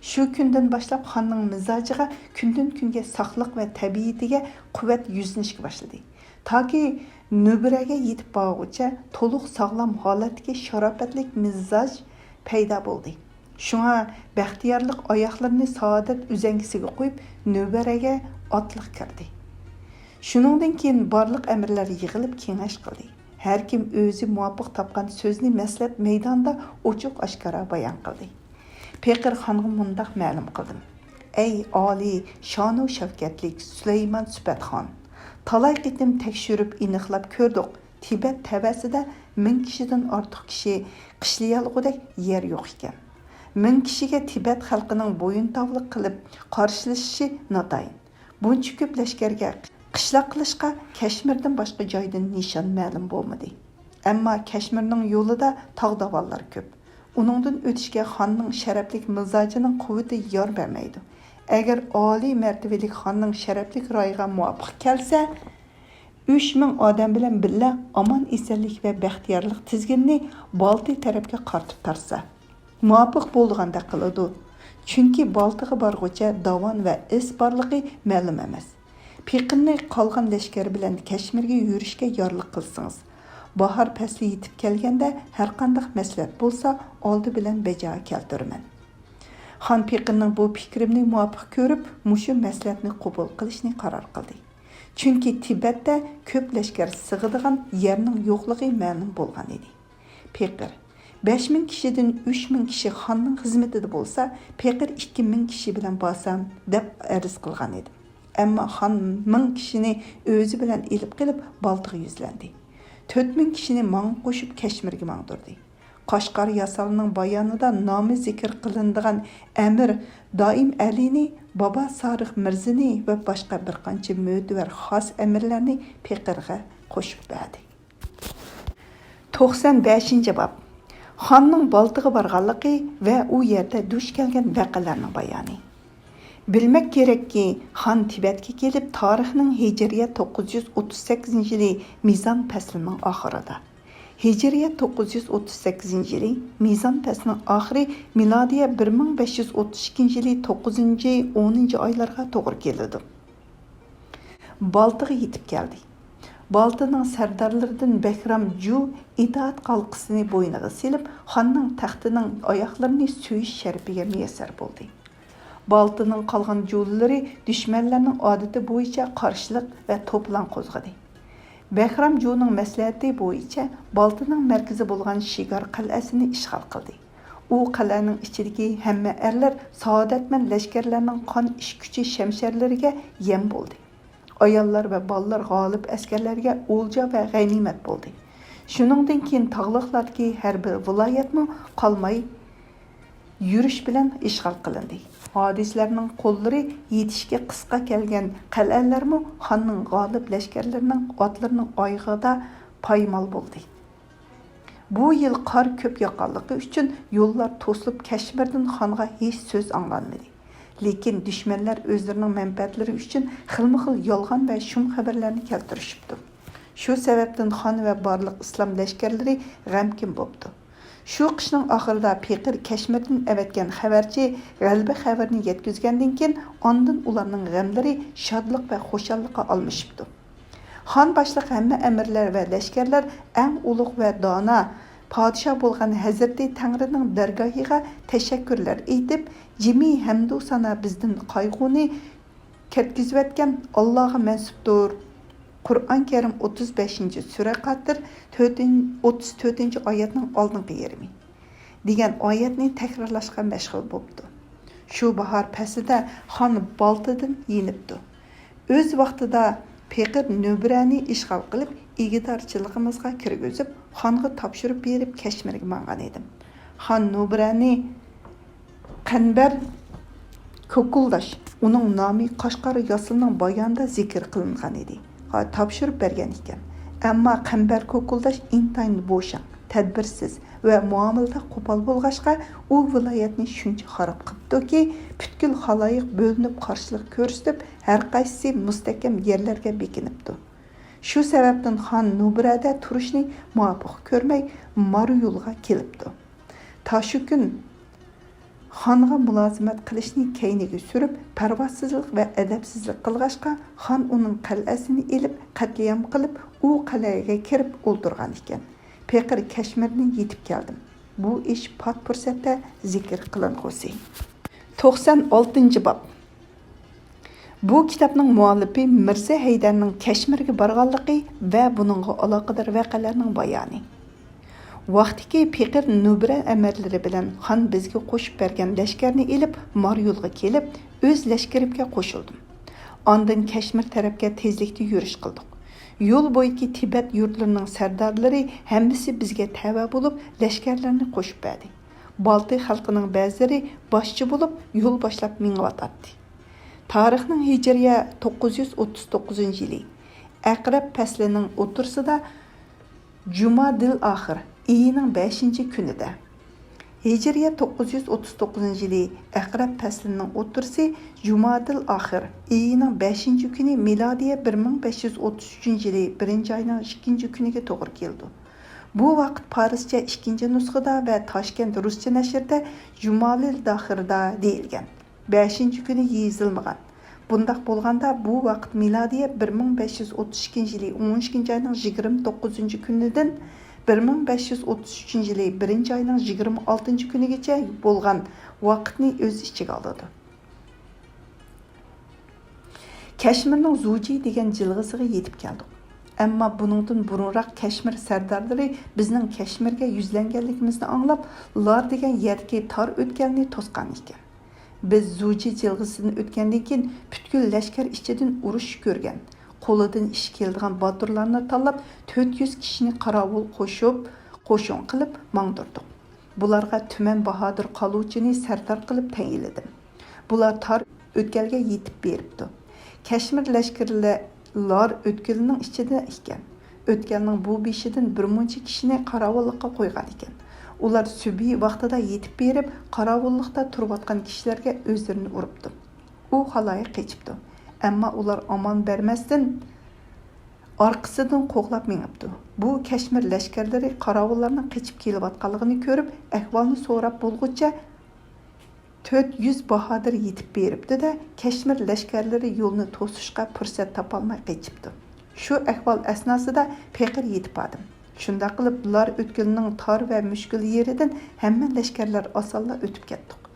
شۇ كۈندىن باشلاپ خاننىڭ مىزاجىغا كۈندىن-كۈنگە ساقلىق ۋە تەبىئىتىگە قۇۋۋەت يۈزلىنىشكە باشلىدى. تاكى نۆبىرەگە يېتىپ بارغۇچە تولۇق ساغلام ھالەتتىكى شاراپەتلىك مىزاج پەيدا بولدى. شۇڭا بەختىيارلىق ئاياغلىرىنى سائادەت ئۈزەڭگىسىگە قويۇپ، نۆبەرەگە ئاتلىق كىردى. شۇنىڭدىن كېيىن بارلىق ئەمىرلەر يىغىلىپ كېڭەش قىلدى. ھەركىم ئۆزى مۇۋاپىق تاپقان سۆزنى مەسلىھەت مەيدانىدا ئوچۇق-ئاشكارا بايان قىلدى. پېقىر خانغا مۇنداق مەلۇم قىلدىم: «ئەي ئالىي شانۇ شەۋكەتلىك سۈلەيمان سۈپەتخان، تالاي قېتىم تەكشۈرۈپ ئېنىقلاپ كۆردۇق، تىبەت تەۋەسىدە مىڭ كىشىدىن ئارتۇق كىشى قىشلىيالىغۇدەك يەر يوق ئىكەن. مىڭ كىشىگە تىبەت خەلقىنىڭ بويۇنتاۋلىق قىلىپ قارشىلىشىشى ناتايىن. بۇنچە كۆپ لەشكەرگە قىشلاق قىلىشقا كەشمىردىن باشقا جايدىن نىشان مەلۇم بولمىدى. ئەمما كەشمىرنىڭ يولىدا تاغ-داۋانلار كۆپ. ئۇنىڭدىن ئۆتۈشكە خاننىڭ شەرەپلىك مىزاجىنىڭ قۇۋۋىتى يار بەرمەيدۇ. ئەگەر ئالىي مەرتىۋىلىك خاننىڭ شەرەپلىك رايىغا مۇۋاپىق كەلسە، ئۈچ مىڭ ئادەم بىلەن بىللە ئامان-ئېسەنلىك ۋە بەختىيارلىق تىزگىنىنى بالتى تەرەپكە قارىتىپ تارتسا، مۇۋاپىق بولىدىغاندەك قىلىدۇ. چۈنكى بالتىغا بارغۇچە داۋان ۋە ئىز بارلىقى مەلۇم ئەمەس. پېقىرنى قالغان لەشكەر بىلەن كەشمىرگە يۈرۈشكە يارلىق قىلسىڭىز، باھار پەسلى يېتىپ كەلگەندە ھەرقانداق مەسلىھەت بولسا ئالدى بىلەن بەجا كەلتۈرىمەن.» خان پېقىرنىڭ بۇ پىكرىمنى مۇۋاپىق كۆرۈپ، مۇشۇ مەسلىھەتنى قوبۇل قىلىشنى قارار قىلدى. چۈنكى تىبەتتە كۆپ لەشكەر سىغىدىغان يەرنىڭ يوقلۇقى مەلۇم بولغان ئىدى. پېقىر، «بەش مىڭ كىشىدىن ئۈچ مىڭ كىشى خاننىڭ خىزمىتىدە بولسا، پېقىر ئىككى مىڭ كىشى بىلەن بارسام» دەپ ئەرز قىلغان ئىدى. ئەمما خان مىڭ كىشىنى ئۆزى بىلەن ئېلىپ قېلىپ بالتىغا يۈزلەندى. تۆت مىڭ كىشىنى ماڭا قوشۇپ كەشمىرگە ماڭدۇردى. قاشقار ياسالنىڭ بايانىدا نامى زىكىر قىلىنىدىغان ئەمىر دائىم ئەلىنى، بابا سارىخ مىرزىنى ۋە باشقا بىر قانچە مۆتىۋەر خاس ئەمىرلەرنى پېقىرغا قوشۇپ بەردى. توقسان بەشىنچى باب. خاننىڭ بالتىغا بارغانلىقى ۋە ئۇ يەردە دۇچ كەلگەن ۋەقەلەرنىڭ بايانى. بىلمەك كېرەككى، خان تىبەتكە كېلىپ، تارىخنىڭ ھىجرىيە توققۇز يۈز ئوتتۇز سەككىزىنچى يىلى مىزان پەسلىنىڭ ئاخىرىدا، ھىجرىيە توققۇز يۈز ئوتتۇز سەككىزىنچى يىلى مىزان پەسلىنىڭ ئاخىرى، مىلادىيە بىر مىڭ بەش يۈز ئوتتۇز ئىككىنچى يىلى توققۇزىنچى، ئونىنچى ئايلارغا توغرا كېلىدۇ. بالتىغا يېتىپ كەلدى. بالتىنىڭ سەردارلىرىدىن بەھرام جۇ ئىتائەت قالقىسىنى بوينىغا سېلىپ، خاننىڭ تەختىنىڭ ئاياغلىرىنى سۆيۈش شەرىپىگە مۇيەسسەر بولدى. بالتىنىڭ قالغان جۇلىلىرى دۈشمەنلەرنىڭ ئادىتى بويىچە قارشىلىق ۋە توپىلاڭ قوزغىدى. بەھرام جۇنىڭ مەسلىھەتى بويىچە بالتىنىڭ مەركىزى بولغان شىگار قەلئەسىنى ئىشغال قىلدى. ئۇ قەلئەنىڭ ئىچىدىكى ھەممە ئەرلەر سائادەتمەن لەشكەرلەرنىڭ قان ئىچكۈچى شەمشەرلىرىگە يەم بولدى. ئاياللار ۋە بالىلار غالىب ئەسكەرلەرگە ئولجا ۋە غەنىيمەت بولدى. شۇنىڭدىن كېيىن تاغلىقلاردىكى ھەر بىر ۋىلايەتمۇ قالماي يۈرۈش بىلەن ئىشغال قىلىندى. ھادىسىلەرنىڭ قوللىرى يېتىشكە قىسقا كەلگەن قەلئەلەرمۇ خاننىڭ غالىب لەشكەرلىرىنىڭ ئاتلىرىنىڭ ئايىغىدا پايمال بولدى. بۇ يىل قار كۆپ ياغقانلىقى ئۈچۈن يوللار توسۇلۇپ، كەشمىردىن خانغا ھېچ سۆز ئاڭلانمىدى. لېكىن دۈشمەنلەر ئۆزلىرىنىڭ مەنپەئەتلىرى ئۈچۈن خىلمۇخىل يالغان ۋە شۇم خەۋەرلەرنى كەلتۈرۈشۈپتۇ. شۇ سەۋەبتىن خان ۋە بارلىق ئىسلام لەشكەرلىرى غەمكىن بوپتۇ. شۇ قىشنىڭ ئاخىرىدا پېقىر كەشمىردىن ئەۋەتكەن خەۋەرچى غەلىبە خەۋىرىنى يەتكۈزگەندىن كېيىن، ئاندىن ئۇلارنىڭ غەملىرى شادلىق ۋە خۇشاللىققا ئالمىشىپتۇ. خان باشلىق ھەممە ئەمىرلەر ۋە لەشكەرلەر ئەڭ ئۇلۇغ ۋە دانا پادىشاھ بولغان ھەزرىتى تەڭرىنىڭ دەرگاھىغا تەشەككۈرلەر ئېيتىپ، جىمى ھەمدۇ سانا بىزدىن قايغۇنى كەتكۈزۈۋەتكەن ئاللاغا مەنسۇپتۇر. قۇرئان كەرىم ئوتتۇز بەشىنچى سۈرە قاتىر تۆتىن-، ئوتتۇز تۆتىنچى ئايەتنىڭ ئالدىنقى يېرىمى دېگەن ئايەتنى تەكرارلاشقا مەشغۇل بوپتۇ. شۇ باھار پەسلىدە خان بالتىدىن يېنىپتۇ. ئۆز ۋاقتىدا پېقىر نۇبرەنى ئىشغال قىلىپ، ئىگىدارچىلىقىمىزغا كىرگۈزۈپ، خانغا تاپشۇرۇپ بېرىپ كەشمىرگە ماڭغان ئىدىم. خان نۇبرەنى قەنبەر كوكۇلداش، ئۇنىڭ نامى قاشقار ياسىنىڭ بايانىدا زىكىر قىلىنغان ئىدى. تاپشۇرۇپ بەرگەن ئىكەن. ئەمما قەنبەر كوكۇلداش ئىنتايىن بوشاڭ، تەدبىرسىز ۋە مۇئامىلىدە قوپال بولغاچقا، ئۇ ۋىلايەتنى شۇنچە خاراب قىپتۇكى، پۈتكۈل خالايىق بۆلۈنۈپ قارشىلىق كۆرسىتىپ، ھەرقايسىسى مۇستەھكەم يەرلەرگە بېكىنىپتۇ. شۇ سەۋەبتىن خان نۇبرەدە تۇرۇشنى مۇۋاپىق كۆرمەي، مارۇيۇلغا كېلىپتۇ. تا شۇ كۈن خانغا مۇلازىمەت قىلىشنى كەينىگە سۈرۈپ، پەرۋاسىزلىق ۋە ئەدەپسىزلىك قىلغاچقا، خان ئۇنىڭ قەلئەسىنى ئېلىپ، قەتلىئام قىلىپ، ئۇ قەلئەگە كىرىپ ئولتۇرغان ئىكەن. پېقىر كەشمىرنى يېتىپ كەلدىم. بۇ ئىش پات پۇرسەتتە زىكىر قىلىنغۇسى. توقسان ئالتىنچى باب. بۇ كىتابنىڭ مۇئەللىپى مىرزا ھەيدەرنىڭ كەشمىرگە بارغانلىقى ۋە بۇنىڭغا ئالاقىدار ۋەقەلەرنىڭ بايانى. ۋاقتىكى پېقىر نۇبرە ئەمىرلىرى بىلەن خان بىزگە قوشۇپ بەرگەن لەشكەرنى ئېلىپ، ماريولغا كېلىپ، ئۆز لەشكىرىمگە قوشۇلدۇم. ئاندىن كەشمىر تەرەپكە تېزلىكتە يۈرۈش قىلدۇق. يول بويىدىكى تىبەت يۇرتلىرىنىڭ سەردارلىرى ھەممىسى بىزگە تەۋە بولۇپ، لەشكەرلەرنى قوشۇپ بەردى. بالتىي خەلقىنىڭ بەزىلىرى باشچى بولۇپ، يول باشلاپ مېڭىۋاتاتتى. تارىخنىڭ ھىجرىيە توققۇز يۈز ئوتتۇز توققۇزىنچى يىلى، ئەقرەب پەسلىنىڭ ئوتتۇرىسىدا، جۇمادىل ئاخىر ئېيىنىڭ بەشىنچى كۈنىدە، ھىجرىيە توققۇز يۈز ئوتتۇز توققۇزىنچى يىلى ئەقرەب پەسلىنىڭ ئوتتۇرىسى، جۇمادىل ئاخىر ئېيىنىڭ بەشىنچى كۈنى، مىلادىيە بىر مىڭ بەش يۈز ئوتتۇز ئۈچىنچى يىلى بىرىنچى ئاينىڭ ئىككىنچى كۈنىگە توغرا كېلىدۇ. بۇ ۋاقىت پارسچە ئىككىنچى نۇسخىدا ۋە تاشكەنت رۇسچە نەشرىدە جۇمالىل داخىردا دېيىلگەن. بەشىنچى كۈنى يېزىلمىغان. بۇنداق بولغاندا، بۇ ۋاقىت مىلادىيە بىر مىڭ بەش يۈز ئوتتۇز ئىككىنچى يىلى ئون ئىككىنچى ئاينىڭ يىگىرمە توققۇزىنچى كۈنىدىن بىر مىڭ بەش يۈز ئوتتۇز ئۈچىنچى يىلى بىرىنچى ئاينىڭ يىگىرمە ئالتىنچى كۈنىگىچە بولغان ۋاقىتنى ئۆز ئىچىگە ئالىدۇ. كەشمىرنىڭ زۇجى دېگەن جىلغىسىغا يېتىپ كەلدۇق. ئەمما بۇنىڭدىن بۇرۇنراق كەشمىر سەردارلىرى بىزنىڭ كەشمىرگە يۈزلەنگەنلىكىمىزنى ئاڭلاپ، لار دېگەن يەردىكى تار ئۆتكەلنى توسقان ئىكەن. بىز زۇجى جىلغىسىدىن ئۆتكەندىن كېيىن، پۈتكۈل لەشكەر ئىچىدىن ئۇرۇش كۆرگەن، قولىدىن ئىش كېلىدىغان باتۇرلارنى تاللاپ، تۆت يۈز كىشىنى قاراۋۇل قوشۇپ، قوشۇن قىلىپ ماڭدۇردۇق. بۇلارغا تۈمەن باھادىر قالۇچىنى سەردار قىلىپ تەيىنلىدىم. بۇلار تار ئۆتكەلگە يېتىپ بېرىپتۇ. كەشمىر لەشكىرى لار ئۆتكىلىنىڭ ئىچىدە ئىكەن. ئۆتكەلنىڭ بۇ بېشىدىن بىر مۇنچە كىشىنى قاراۋۇللۇققا قويغان ئىكەن. ئۇلار سۈبھى ۋاقتىدا يېتىپ بېرىپ، قاراۋۇللۇقتا تۇرۇۋاتقان كىشىلەرگە ئۆزلىرىنى ئۇرۇپتۇ. ئۇ خالايىق قېچىپتۇ. ئەمما ئۇلار ئامان بەرمەستىن، ئارقىسىدىن قوغلاپ مېڭىپتۇ. بۇ كەشمىر لەشكەرلىرى قاراۋۇللارنىڭ قېچىپ كېلىۋاتقانلىقىنى كۆرۈپ، ئەھۋالنى سوراپ بولغۇچە، تۆت يۈز باھادىر يېتىپ بېرىپتۇ-دە، كەشمىر لەشكەرلىرى يولنى توسۇشقا پۇرسەت تاپالماي قېچىپتۇ. شۇ ئەھۋال ئەسناسىدا پېقىر يېتىپ بارىدۇ. شۇنداق قىلىپ، لار ئۆتكىلىنىڭ تار ۋە مۈشكۈل يېرىدىن ھەممە لەشكەرلەر ئاسانلا ئۆتۈپ كەتتۇق.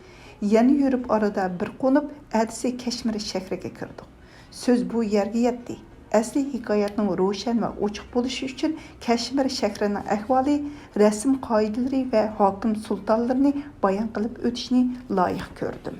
يەنە يۈرۈپ ئارىدا بىر قونۇپ، ئەتىسى كەشمىر شەھىرىگە كىردۇق. سۆز بۇ يەرگە يەتتى. ئەسلى ھېكايەتنىڭ روشەن ۋە ئوچۇق بولۇشى ئۈچۈن كەشمىر شەھىرىنىڭ ئەھۋالى، رەسىم قائىدىلىرى ۋە ھاكىم سۇلتانلىرىنى بايان قىلىپ ئۆتۈشنى لايىق كۆردۈم.